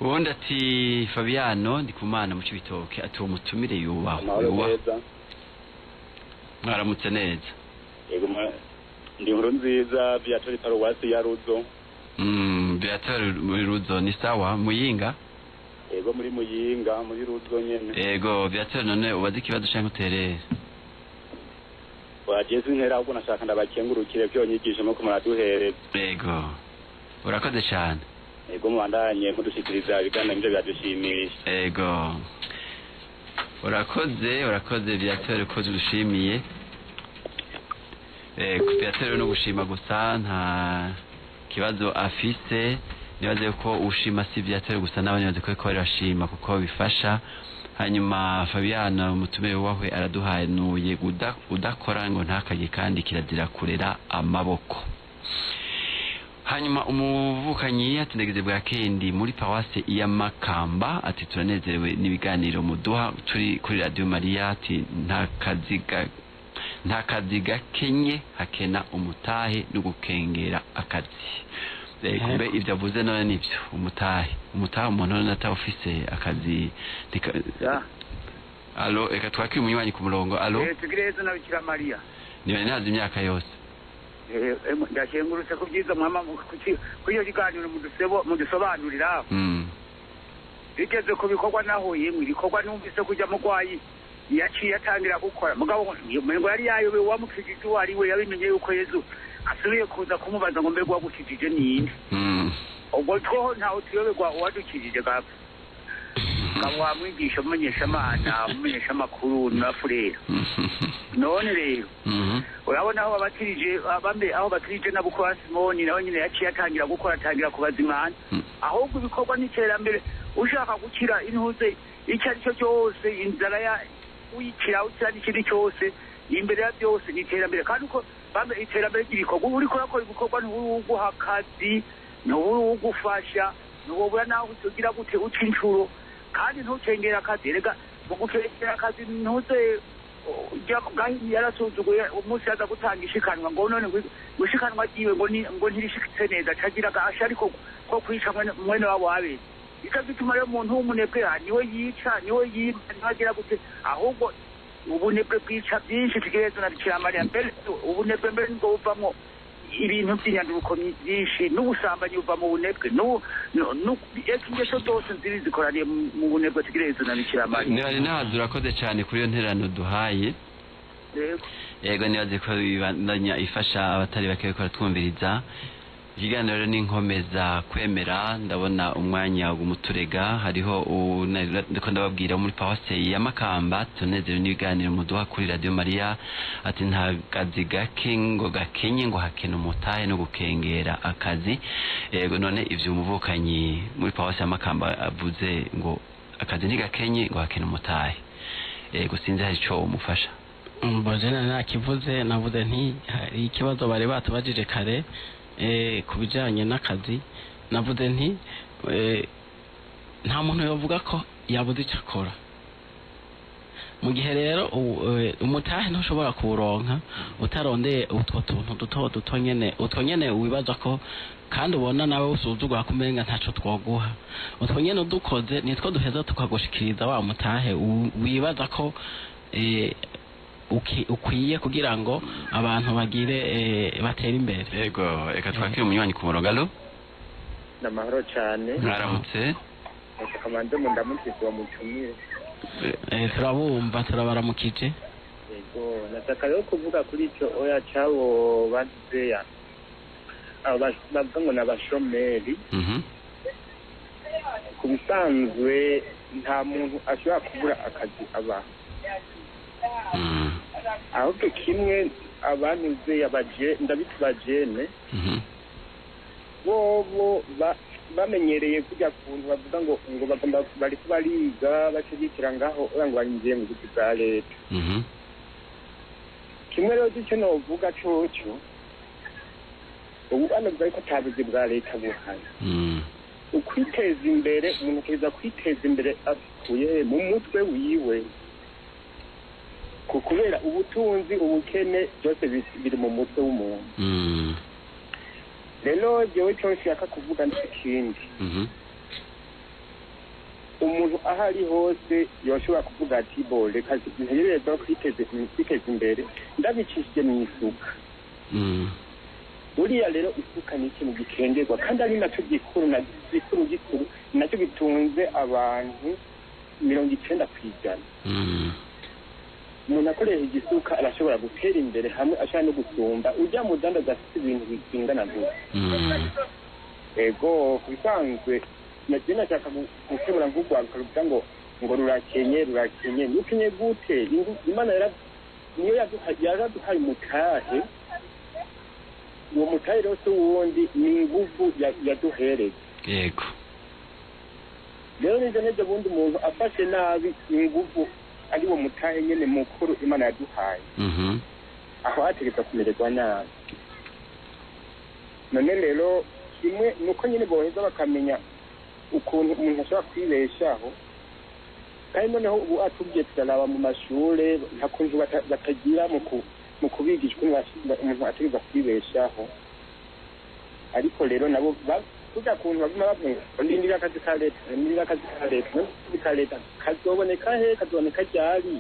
Ubundi ati Fabiano Ndikumana mu Cibitoke ati uwo mutumire yubahwe. Mwaramutse neza? Ego, ndi Inkuru nziza Viatori, paruwasi ya Ruzo. Viatori muri Ruzo ni sawa? Muyinga? Ego, muri Muyinga muri Ruzo nyene. Ego, Viatori, none ubaze ikibazo canke uterere? Jesu ntera ahubwo nashaka ndabakengurukire byo nyigisho muko muraduhereza. Yego, urakoze cyane. Yego, mubandanye mudushikiriza ibiganiro nk'ivyo biradushimisha. Yego, urakoze, urakoze Viateur ko dushimiye. Viateur no gushima gusa nta kibazo afise. Nibaze ko ushima si Viateur gusa n'abandi baze ko barashima kuko bifasha. Hanyuma Fabiana umutumire wahwe araduhanuye udakora ngo ntakaye kandi kirazira kurera amaboko. Hanyuma umuvukanyi atindagize bwa kendi muri paruwase ya Makamba ati turanezerewe n'ibiganiro muduha turi kuri Radio Maria, ati nta kazi gakenye hakena umutahe no gukengera akazi. Kumbe ibyo avuze none nibyo, umutahe umuntu none atawufise akazi. Allo, eka twakiri umunywanyi ku murongo. Allo, tugirezo na Bikira Maria. Niba ntazi imyaka yose. Ndashengurutse ku byiza mwama kuyo kiganiro mudusobanurira. Bigeze ku bikorwa naho yemwe ibikorwa numvise kujya mugwayi yaciye atangira gukora, mugabo ngo yari yayobewe uwamukijije uwo ari we, yabimenye yuko Yezu asubiye kuza kumubaza ngo mbega uwagukijije ninde. Ubwo two ntawe tuyoberwa uwadukijije gapfa. Ngabo wamwigisha umumenyeshamana, umumenyeshamakuru na furera. None rero urabona aho babatirije bambe, aho batirije na bukwa Simoni nawe nyine yaciye atangira gukora, atangira kubaza Imana. Ahubwo ibikorwa n'iterambere, ushaka gukira intuze icyo ari cyo cyose, inzara ya uyikira ukira n'ikindi cyose, imbere ya byose ni iterambere. Kandi uko bambe iterambere ry'ibikorwa, uriko urakora ibikorwa ntiwuguha akazi, ntiwugufasha, ntiwobura naho ugira gute uca incuro, kandi ntukengera akazi. Rega mu gukengera akazi ntuze Gahini yarasuzuguye umunsi yaza gutanga ishikanwa, ngo none ngo ishikanwa ryiwe ngo ntirishikitse neza, cagira agasha ariko ko kwica mwene wabo Abeli. Ico gituma rero umuntu w'umunebwe niwe yica, niwe yiba, niwe agira gute. Ahubwo ubunebwe bwica byinshi. Tugereza na Bikira Mariya mbere, ubunebwe mbere nibwo buvamwo ibintu by'inyanduruko byinshi, n'ubusambanyi buva mu bunebwe, ingeso zose nzibi zikoraniye mu bunebwe. Tugereza na Bikira Mariya. Niba ntazi, urakoze cyane kuri iyo ntererano duhaye. Yego, nibaze ko bibandanya ifasha abatari bake bariko baratwumviriza. Ikiganiro rero ni inkomeza kwemera. Ndabona umwanya w'umuturega hariho ndiko ndababwira muri paruwase ya Makamba, tunezerewe n'ibiganiro muduha kuri Radio Maria, ati nta kazi gake ngo gakenye ngo hakena umutahe no gukengera akazi. Yego, none ivyo umuvukanyi muri paruwase ya Makamba avuze ngo akazi ntigakenye ngo hakena umutahe, yego sinzi hari ico umufasha. Mbojena nakivuze, navuze nti hari ikibazo bari batubajije kare ku bijanye n'akazi. Navuze nti nta muntu yovuga ko yabuze icyo akora. Mu gihe rero umutahe ntushobora kuwuronka utarondeye utwo tuntu duto duto nyene, utwo nyene wibaza ko kandi ubona nawe usuzugura kumenga ntaco twoguha, utwo nyene udukoze nitwo duheza tukagushikiriza wa mutahe wibaza ko ukwiye kugira ngo abantu bagire batere imbere. Yego, reka twakire umunywanyi ku murongo. Allo, Namahoro cyane. Mwaramutse. Kamanze mu ndamutse wa mutumire. Turabumva, turabaramukije. Yego, nataka rero kuvuga kuri icyo oya cabo bazeya abo bavuga ngo n'abashomeri. Ku bisanzwe nta muntu ashobora kubura akazi aba, ahubwo kimwe abantuze abaje ndabita bajene, bobo bamenyereye kujya kuntu bavuga ngo bagomba bariko bariga bace bicara ngaho oya ngo barinjiye mu buzi bwa leta. Kimwe rero icyo novuga coco, ubu banavuga yuko ata buzi bwa leta buhari. Ukwiteza imbere, umuntu ategereza kwiteza imbere akuye mu mutwe wiwe, kubera ubutunzi, ubukene byose biri mu mutwe w'umuntu. Rero jewe ico nshaka kuvuga n'ikindi, umuntu aho ari hose yoshobora kuvuga ati bo reka ntegerezwa kwiteza imbere ndabicishije mu isuka. Buriya rero isuka ni ikintu gikengerwa kandi ari nacyo gikuru na gikuru gikuru, nacyo gitunze abantu 90%. Umuntu akoresheje isuka arashobora gutera imbere hamwe ashobora no gusumba ujya mu dandaza afite ibintu bingana gutya. Ego, ku bisanzwe nagiye nashaka gukemura nk'urwaruka ruvuga ngo rurakenye rukenye gute? Imana niyo yaraduhaye umutahe, uwo mutahe rero si uwundi, ni inguvu yaduhereye. Yego. Rero nivyo nivyo bundi umuntu afashe nabi inguvu ari wo mutahe nyene mukuru Imana yaduhaye, aho ategeka kumererwa nabi. None rero kimwe nuko nyene boheza bakamenya ukuntu umuntu ashobora kwibeshaho. Kandi noneho ubu atubwiye turaraba mu mashure nta kuntu batagira mu kubigisha ukuntu umuntu ategeka kwibeshaho. Ariko rero nabo kurya kuntu baguma bavuga ndindira akazi ka leta, ndindira akazi ka leta, akazi ka leta kazoboneka he, kazoboneka ryari?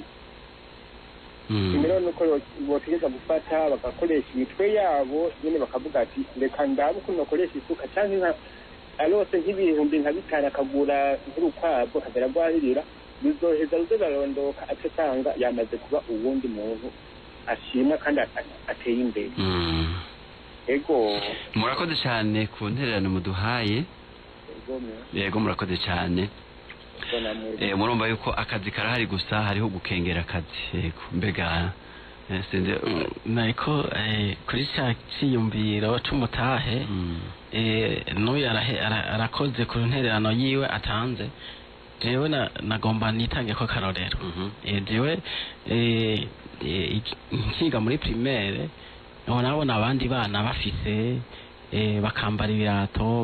Rero nuko botegeza gufata bagakoresha imitwe yabo nyene, bakavuga ati reka ndabe ukuntu bakoresha isuka, canke nka arose nk'ibihumbi nka 5 akagura nk'urukwavu akagera rwahirira, ruzoheza ruze rarondoka aca yamaze kuba uwundi muntu ashimwa kandi ateye imbere. Ego, murakoze cyane ku ntererano muduhaye. Yego, murakoze cyane. Murumva yuko akazi karahari, gusa hariho gukengera akazi. Yego, mbega sinzi nariko kuri cya ciyumviro c'umutahe, n'uyu arakoze ku ntererano yiwe atanze. Jewe nagomba nitange ko karorero. Jewe nkiga muri primaire nabona abandi bana bafise bakambara ibirato,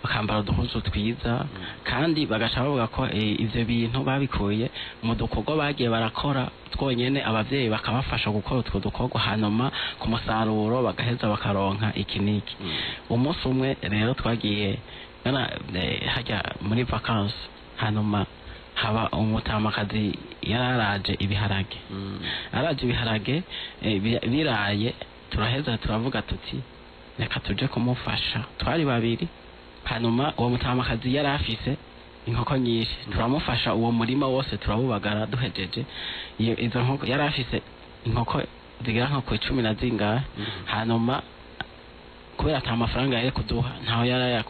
bakambara uduhuzu twiza, kandi bagaca bavuga ko ivyo bintu babikuye mu dukorwa bagiye barakora twonyene, abavyeyi bakabafasha gukora utwo dukorwa, hanyuma ku musaruro bagaheza bakaronka iki n'iki. Umunsi umwe rero twagiye hajya muri vacances, hanyuma haba umutamakazi yararaje ibiharage, araje ibiharage biraye, turaheza turavuga tuti reka tuje kumufasha. Twari babiri, hanyuma uwo mutamakazi yari afise inkoko nyinshi, turamufasha uwo murima wose turawubagara. Duhejeje izo nkoko, yari afise inkoko zigera nko ku 10 na zingahe, hanyuma kubera ata mafaranga yari kuduha, ntaho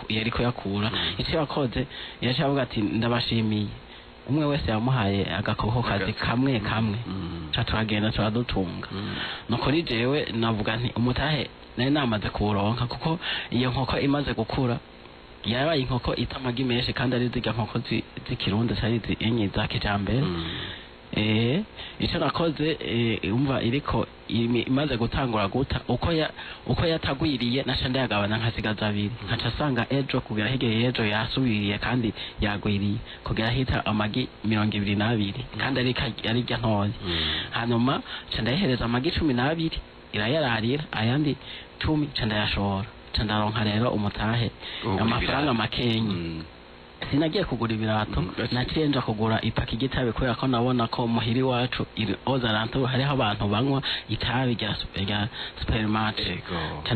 yari kuyakura, icyo yakoze yaciye avuga ati ndabashimiye, umwe wese yamuhaye agakoko kazi kamwe kamwe, ca turagenda turadutunga. Nukuri jewe navuga nti umutahe nari namaze kuwuronka, kuko iyo nkoko imaze gukura yabaye inkoko ita amagi menshi, kandi ari zirya nkoko z'ikirundi atari enye za kijambere. Ico nakoze, umva iriko imaze gutangura guta, uko yatagwiriye naca ndayagabana nkasigaza abiri, nkaca asanga ejo kugera hirya y'ejo yasubiriye kandi yagwiriye kugera hita amagi 22, kandi ari irya ntoya. Hanyuma nca ndayihereza amagi 12 irayararira, ayandi 10 nca ndayashora, nca ndaronka rero umutahe amafaranga makenyi. Sinagiye kugura ibirato, naciye nja kugura ipaki y'itabi, kubera ko nabona ko muhiri wacu ozarantu hariho abantu banywa itabi rya supermarket.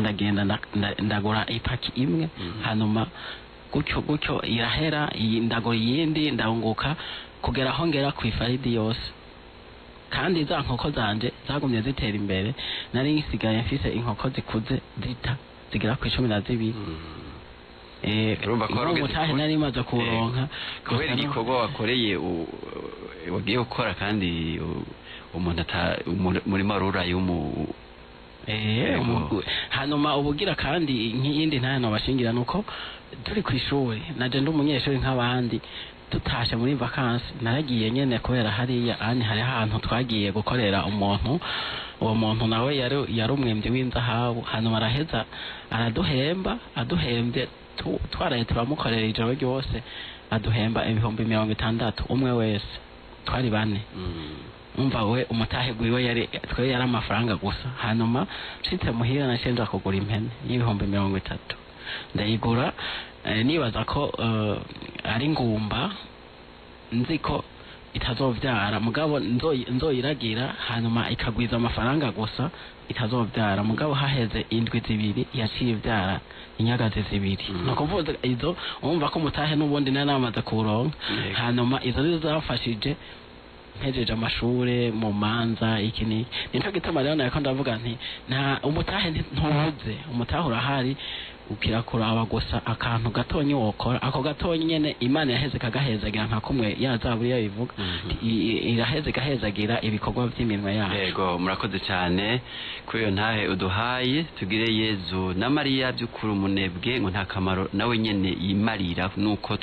Ndagenda ndagura ipaki imwe, hanyuma gutyo gutyo irahera, ndagura iyindi, ndahunguka kugera aho ngera ku ifaridi yose. Kandi za nkoko zanje zagumye zitera imbere, nari nsigaye mfise inkoko zikuze zita zigera ku 12. Urumva ko umutahe nari maze kuronka kubera igikorwa wakoreye wagiye gukora, kandi umuntu umurima ruraye hanyuma ubugira kandi nk'iyindi ntano bashingira nuko turi ku ishuri, naje ndi umunyeshuri nk'abandi, tutashe muri vacances naragiye nyene kubera hariya ani hari ahantu twagiye gukorera umuntu, uwo muntu nawe yari umwemvyi w'inzahabu, hanyuma araheza araduhemba, aduhembye twaraye turamukorera ijoro ryose, aduhemba 60,000 umwe wese, twari bane. Umva we umutahe gwiwe yari twe yari amafaranga gusa. Hanyuma nshitse muhira nashenja kugura impene y'30,000, ndayigura nibaza ko ari ngumba, nzi ko itazovyara, mugabo nzoyiragira hanyuma ikagwiza amafaranga gusa itazovyara. Mugabo haheze indwi zibiri yaciye ivyara inyagazi zibiri. No kuvuza izo umva ko mutahe n'ubundi nari namaze kuronka, hanyuma izo nizo zafashije Mpejeje amashure mu manza iki ni nico gituma rero nariko ndavuga nti nta umutahe, ntubuze umutahe, urahari, ukirakuraba gusa akantu gatonyi wokora, ako gatonyi nyene Imana iraheze ikagahezagira, nka kumwe ya zaburi yabivuga, iraheze igahezagira ibikorwa vy'iminwe yacu. Yego, murakoze cyane kuri iyo ntahe uduhaye. Tugire Yezu na Mariya. By'ukuri umunebwe ngo nta kamaro nawe nyene yimarira, nuko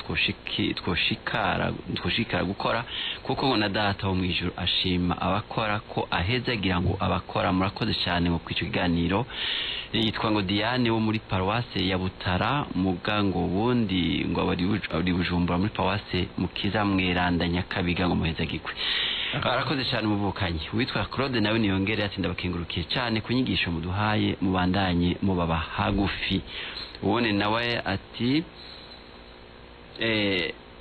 twoshikara gukora, kuko ngo na Data wo mu ijuru ashima abakora, ko ahezagira ngo abakora. Murakoze cyane ngo kwico kiganiro. Yitwa ngo Diane wo muri paruwase ya Butara, muga ngo ubundi ngo abari Bujumbura muri paruwase Mukiza Mweranda Nyakabiga, ngo muhezagirwe. Arakoze cyane umuvukanyi. Witwa Claude nawe niyongere ati: "Ndabakengurukiye cyane ku nyigisho muduhaye, mubandanye mubaba hagufi." Ubundi nawe ati: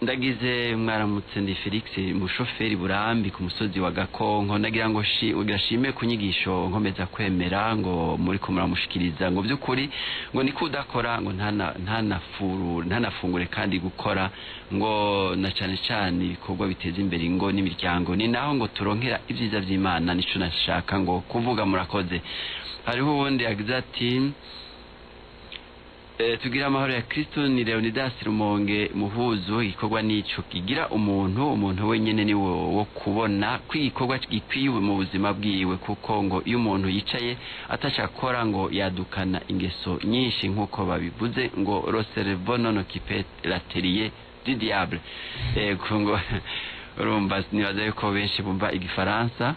"Ndagize mwaramutse, ndi Felix mushoferi Burambi ku musozi wa Gakonko. Ndagira ngo ugashime ku nyigisho nkomeza kwemera ngo muri ko muramushikiriza, ngo by'ukuri ngo niko udakora ngo ntanafuru ntanafungure, kandi gukora ngo na cyane cyane ibikorwa biteza imbere ingo n'imiryango, ni naho ngo turonkera ibyiza by'Imana. Nico nashaka ngo kuvuga, murakoze." Hariho uwundi yagize ati: "Tugira amahoro ya Kristo, ni Leonidas Rumonge Muhuzu. Igikorwa nico kigira umuntu umuntu wenyene, ni wo kubona ko igikorwa gikwiye mu buzima bwiwe, kuko ngo iyo umuntu yicaye atashakora ngo yadukana ingeso nyinshi, nk'uko babivuze ngo le cerveau non occupé l'atelier du diable." Ngo urumva nibaza yuko benshi bumva igifaransa,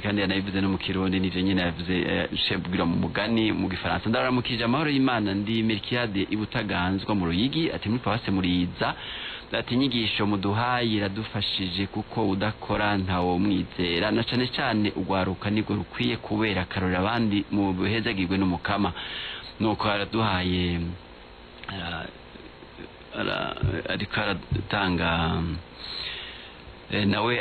kandi yanabivuze no mu Kirundi, nivyo nyene yavuze, shebwira mu mugani mu gifaransa. "Ndaramukije, amahoro y'Imana, ndi Melchiade Ibutaganzwa mu Ruyigi." Ati muri paruwase Muriza. Ati: "Inyigisho muduhaye iradufashije, kuko udakora ntawo mwizera, na cane cane ugwaruka nibwo rukwiye kubera akarorero abandi, mu buhezagirwe n'Umukama." Nuko araduhaye ariko aratanga, nawe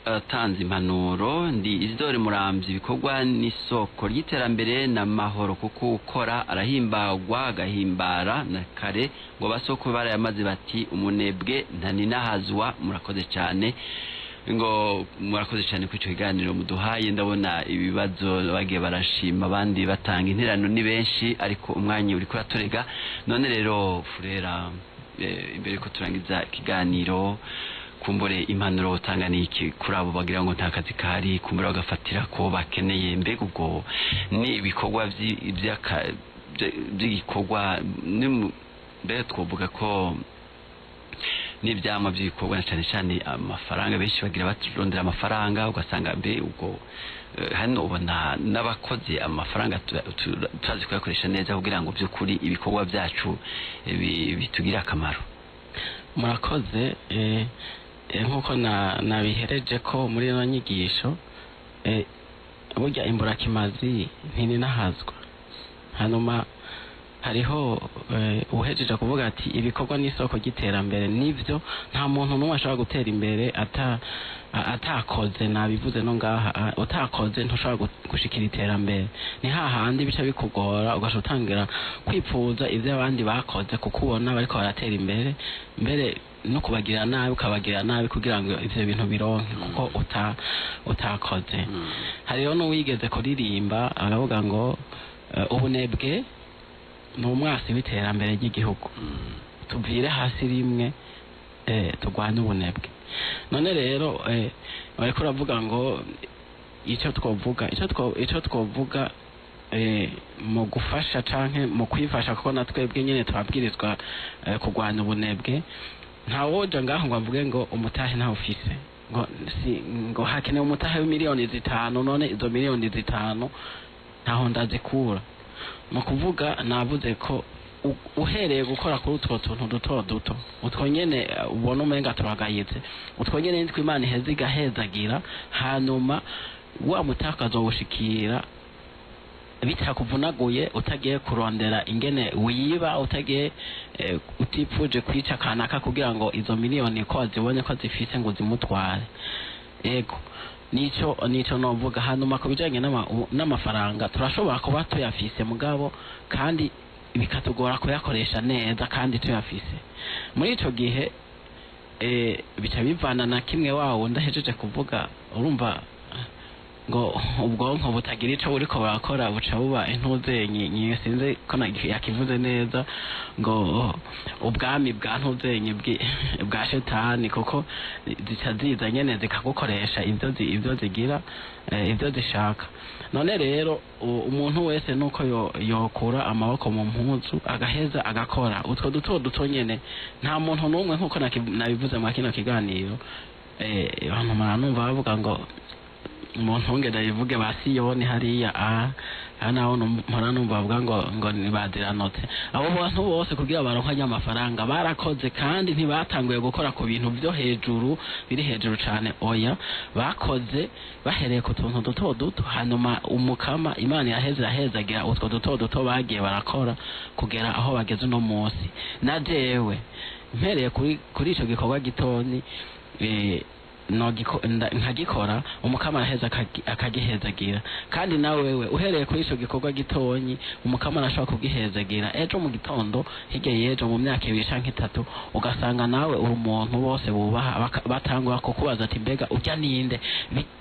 aratanze impanuro. "Ndi Isidore Muramvya. Ibikorwa n'isoko ry'iterambere n'amahoro, kuko ukora arahimbagwa agahimbara na kare ngo basoko barayamaze bati umunebwe ntaninahazwa. Murakoze cyane." Ngo murakoze cyane kuri icyo kiganiro muduhaye. Ndabona ibibazo bagiye barashima, abandi batanga interano ni benshi, ariko umwanya uri kuraturega. None rero Furera, imbere ko turangiza ikiganiro, kumbure impanuro utanga ni iki kuri abo bagira ngo nta kazi kahari, kumbure bagafatira ko bakeneye? Mbega ubwo ni ibikorwa by'igikorwa, mbega twovuga ko n'ibyamwa by'ibikorwa, na cyane cyane amafaranga? Benshi bagira baturondera amafaranga, ugasanga mbe ubwo hano ubona n'abakozi amafaranga turazi kuyakoresha neza kugira ngo by'ukuri ibikorwa byacu bitugire akamaro? Murakoze. Nk'uko nabihereje ko muri ino nyigisho, burya imburakimazi ntininahazwa. Hanyuma hariho uhejeje kuvuga ati ibikorwa n'isoko ry'iterambere. Nivyo, nta muntu n'umwe ashobora gutera imbere atakoze. Nabivuze no ngaha, utakoze ntushobora gushikira iterambere. Ni hahandi bica bikugora, ugaca utangira kwipfuza ivyo abandi bakoze, kuko ubona bariko baratera imbere, mbere no kubagirira nabi ukabagirira nabi kugira ngo ivyo bintu bironke, kuko utakoze. Hariho n'uwigeze kuririmba aravuga ngo ubunebwe ni umwasi w'iterambere ry'igihugu, tuvire hasi rimwe, turwanye ubunebwe. None rero bariko uravuga ngo icyo twovuga mu gufasha canke mu kwifasha, kuko na twebwe nyene turabwirizwa kurwanya ubunebwe. Ntawoja ngaho ngo avuge ngo umutahe ntawe ufise, ngo si ngo hakenewe umutahe w'imiliyoni 5, none izo miliyoni 5 ntaho ndazikura. Mu kuvuga navuze ko uhereye gukora kuri utwo tuntu duto duto, utwo nyene ubona umenga turagayitse, utwo nyene nitwo Imana iheza igahezagira, hanyuma wa mutakazo wushikira bitakuvunaguye, utagiye kurondera ingene wiba, utagiye utipfuje kwica kanaka kugira ngo izo miliyoni ko wazibonye ko zifise ngo zimutware. Ego, nico novuga. Hanyuma ku bijanye n'amafaranga, turashobora kuba tuyafise, mugabo kandi bikatugora kuyakoresha neza kandi tuyafise. Muri ico gihe Bica bivana na kimwe wawo ndahejeje kuvuga. Urumva ngo ubwonko butagira ico buriko burakora buca buba intuzenyi, sinzi ko yakivuze neza, ngo ubwami bwa ntuzenyi bwa shetani, kuko zica ziza nyene zikagukoresha ivyo zigira, ivyo zishaka. None rero umuntu wese nuko yokura amaboko mu mpuzu agaheza agakora utwo duto duto nyene. Nta muntu n'umwe, nkuko nabivuze mu kino kiganiro, abantu maranumva bavuga ngo umuntu wongera ndabivuge ba Siyoni hariya aha naho mpora numva bavuga ngo nibadiranotse. Abo bantu bose kugira baronke amafaranga barakoze, kandi ntibatanguye gukora ku bintu byo hejuru biri hejuru cane, oya, bakoze bahereye ku tuntu duto duto, hanyuma umukama Imana yaheze ahezagira utwo duto duto bagiye barakora kugera aho bageze uno munsi. Na jewe mpereye kuri ico gikorwa gitoni, nkagikora, umukama araheza akagihezagira. Kandi nawe wewe uhereye kuri ico gikorwa gitonyi, umukama arashobora kugihezagira ejo mu gitondo, hirya y'ejo, mu myaka 2 canke 3, ugasanga nawe uri umuntu bose bubaha, batangura kukubaza ati mbega urya ninde,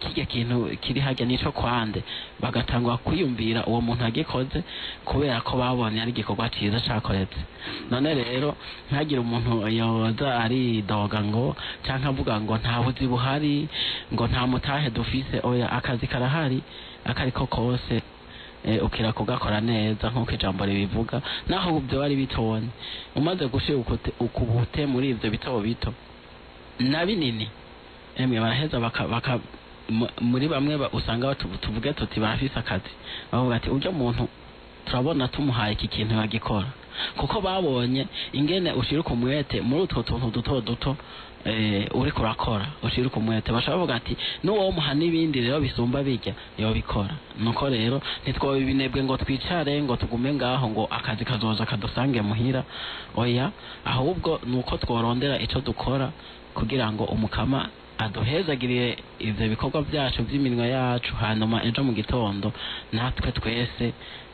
kirya kintu kiri harya nico kwande, bagatangura kwiyumvira uwo muntu agikoze kubera ko babonye ari igikorwa ciza cakoretse. None rero ntagire umuntu yoza aridoga ngo canke avuga ngo nta buzi buhari, ngo nta mutahe dufise, oya, akazi karahari akariko kose, ukira kugakora neza nkuko ijambo ribivuga, naho ibyo bari bitonye umaze gushira ukubute muri ivyo bito bito na binini, emwe baraheza baka muri bamwe usanga tuvuge tuti barafise akazi, bavuga ati uryo muntu turabona tumuhaye iki kintu bagikora, kuko babonye ingene ushira umwete muri utwo tuntu duto duto uriko urakora, ushira umwete, bashobora bavuga ati n'uwo muha n'ibindi rero bisumba bijya yobikora. Nuko rero ntitwobe ibinebwe ngo twicare ngo tugume ngaho ngo akazi kazoza kadusange muhira, oya, ahubwo nuko tworondera ico dukora kugira ngo umukama aduhezagirire ivyo bikorwa byacu by'iminwa yacu, hanyuma ejo mu gitondo natwe twese,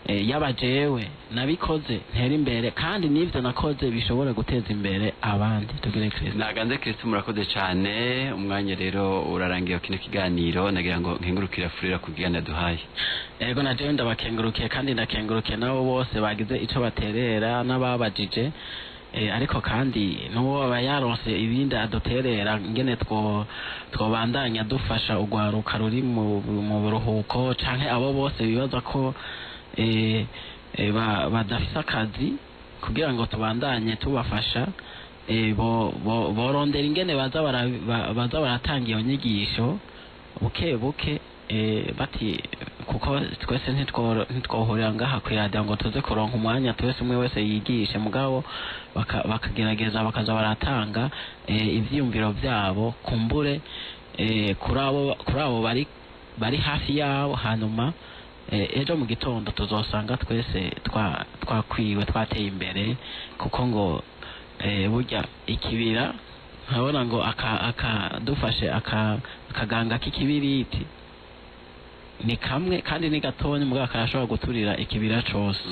yaba jewe nabikoze ntera imbere, kandi n'ivyo nakoze bishobora guteza imbere abandi. Tugire Kristo. Naganze Kristo, murakoze cyane. Umwanya rero urarangiye kino kiganiro, nagira ngo nkengurukira Furera kugira duhaye. Ego, na jewe ndabakengurukiye, kandi ndakengurukiye nabo bose bagize ico baterera n'ababajije, ariko kandi n'uwo aba yaronse ibindi aduterera ingene twobandanya dufasha urwaruka ruri mu buruhuko, canke abo bose bibaza ko badafise akazi, kugira ngo tubandanye tubafasha, borondera ingene baza baratanga iyo nyigisho buke buke, bati kuko twese ntitwohurira ngaha kw'iradiyo ngo tuze kuronka umwanya twese umwe wese yigishe, mugabo bakagerageza bakaza baratanga ivyiyumviro vyabo kumbure kuri abo bari hafi yabo, hanyuma ejo mu gitondo tuzosanga twese twakwiwe twateye imbere, kuko ngo burya ikibira nkabona ngo akadufashe akaganga k'ikibiriti ni kamwe kandi ni gatonya, mugabo karashobora guturira ikibira cose.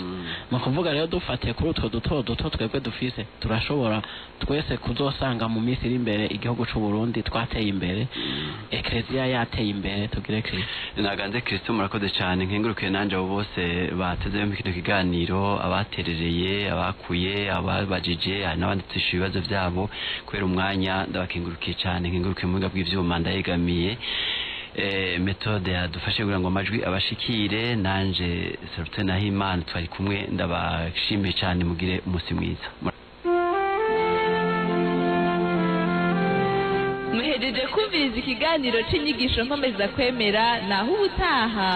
Mu kuvuga rero dufatiye kuri utwo duto duto twebwe dufise, turashobora twese kuzosanga mu minsi iri imbere igihugu c'u Burundi twateye imbere, Eklezia yateye imbere. Tugire Kristo. Naganze Kristo, murakoze cyane. Nkengurukiye nanje abo bose bateze mu kino kiganiro, abaterereye, abakuye, ababajije, n'abandi tushyuye ibibazo byabo kubera umwanya, ndabakengurukiye cyane. Nkengurukiye mu buhinga bw'ivyuma ndayegamiye metode yadufashe kugira ngo amajwi abashikire. Nanje Salute Nahimana twari kumwe, ndabashimiye cyane, mugire umunsi mwiza. Muhejeje kumviriza ikiganiro c'inyigisho nkomeza kwemera, naho ubutaha.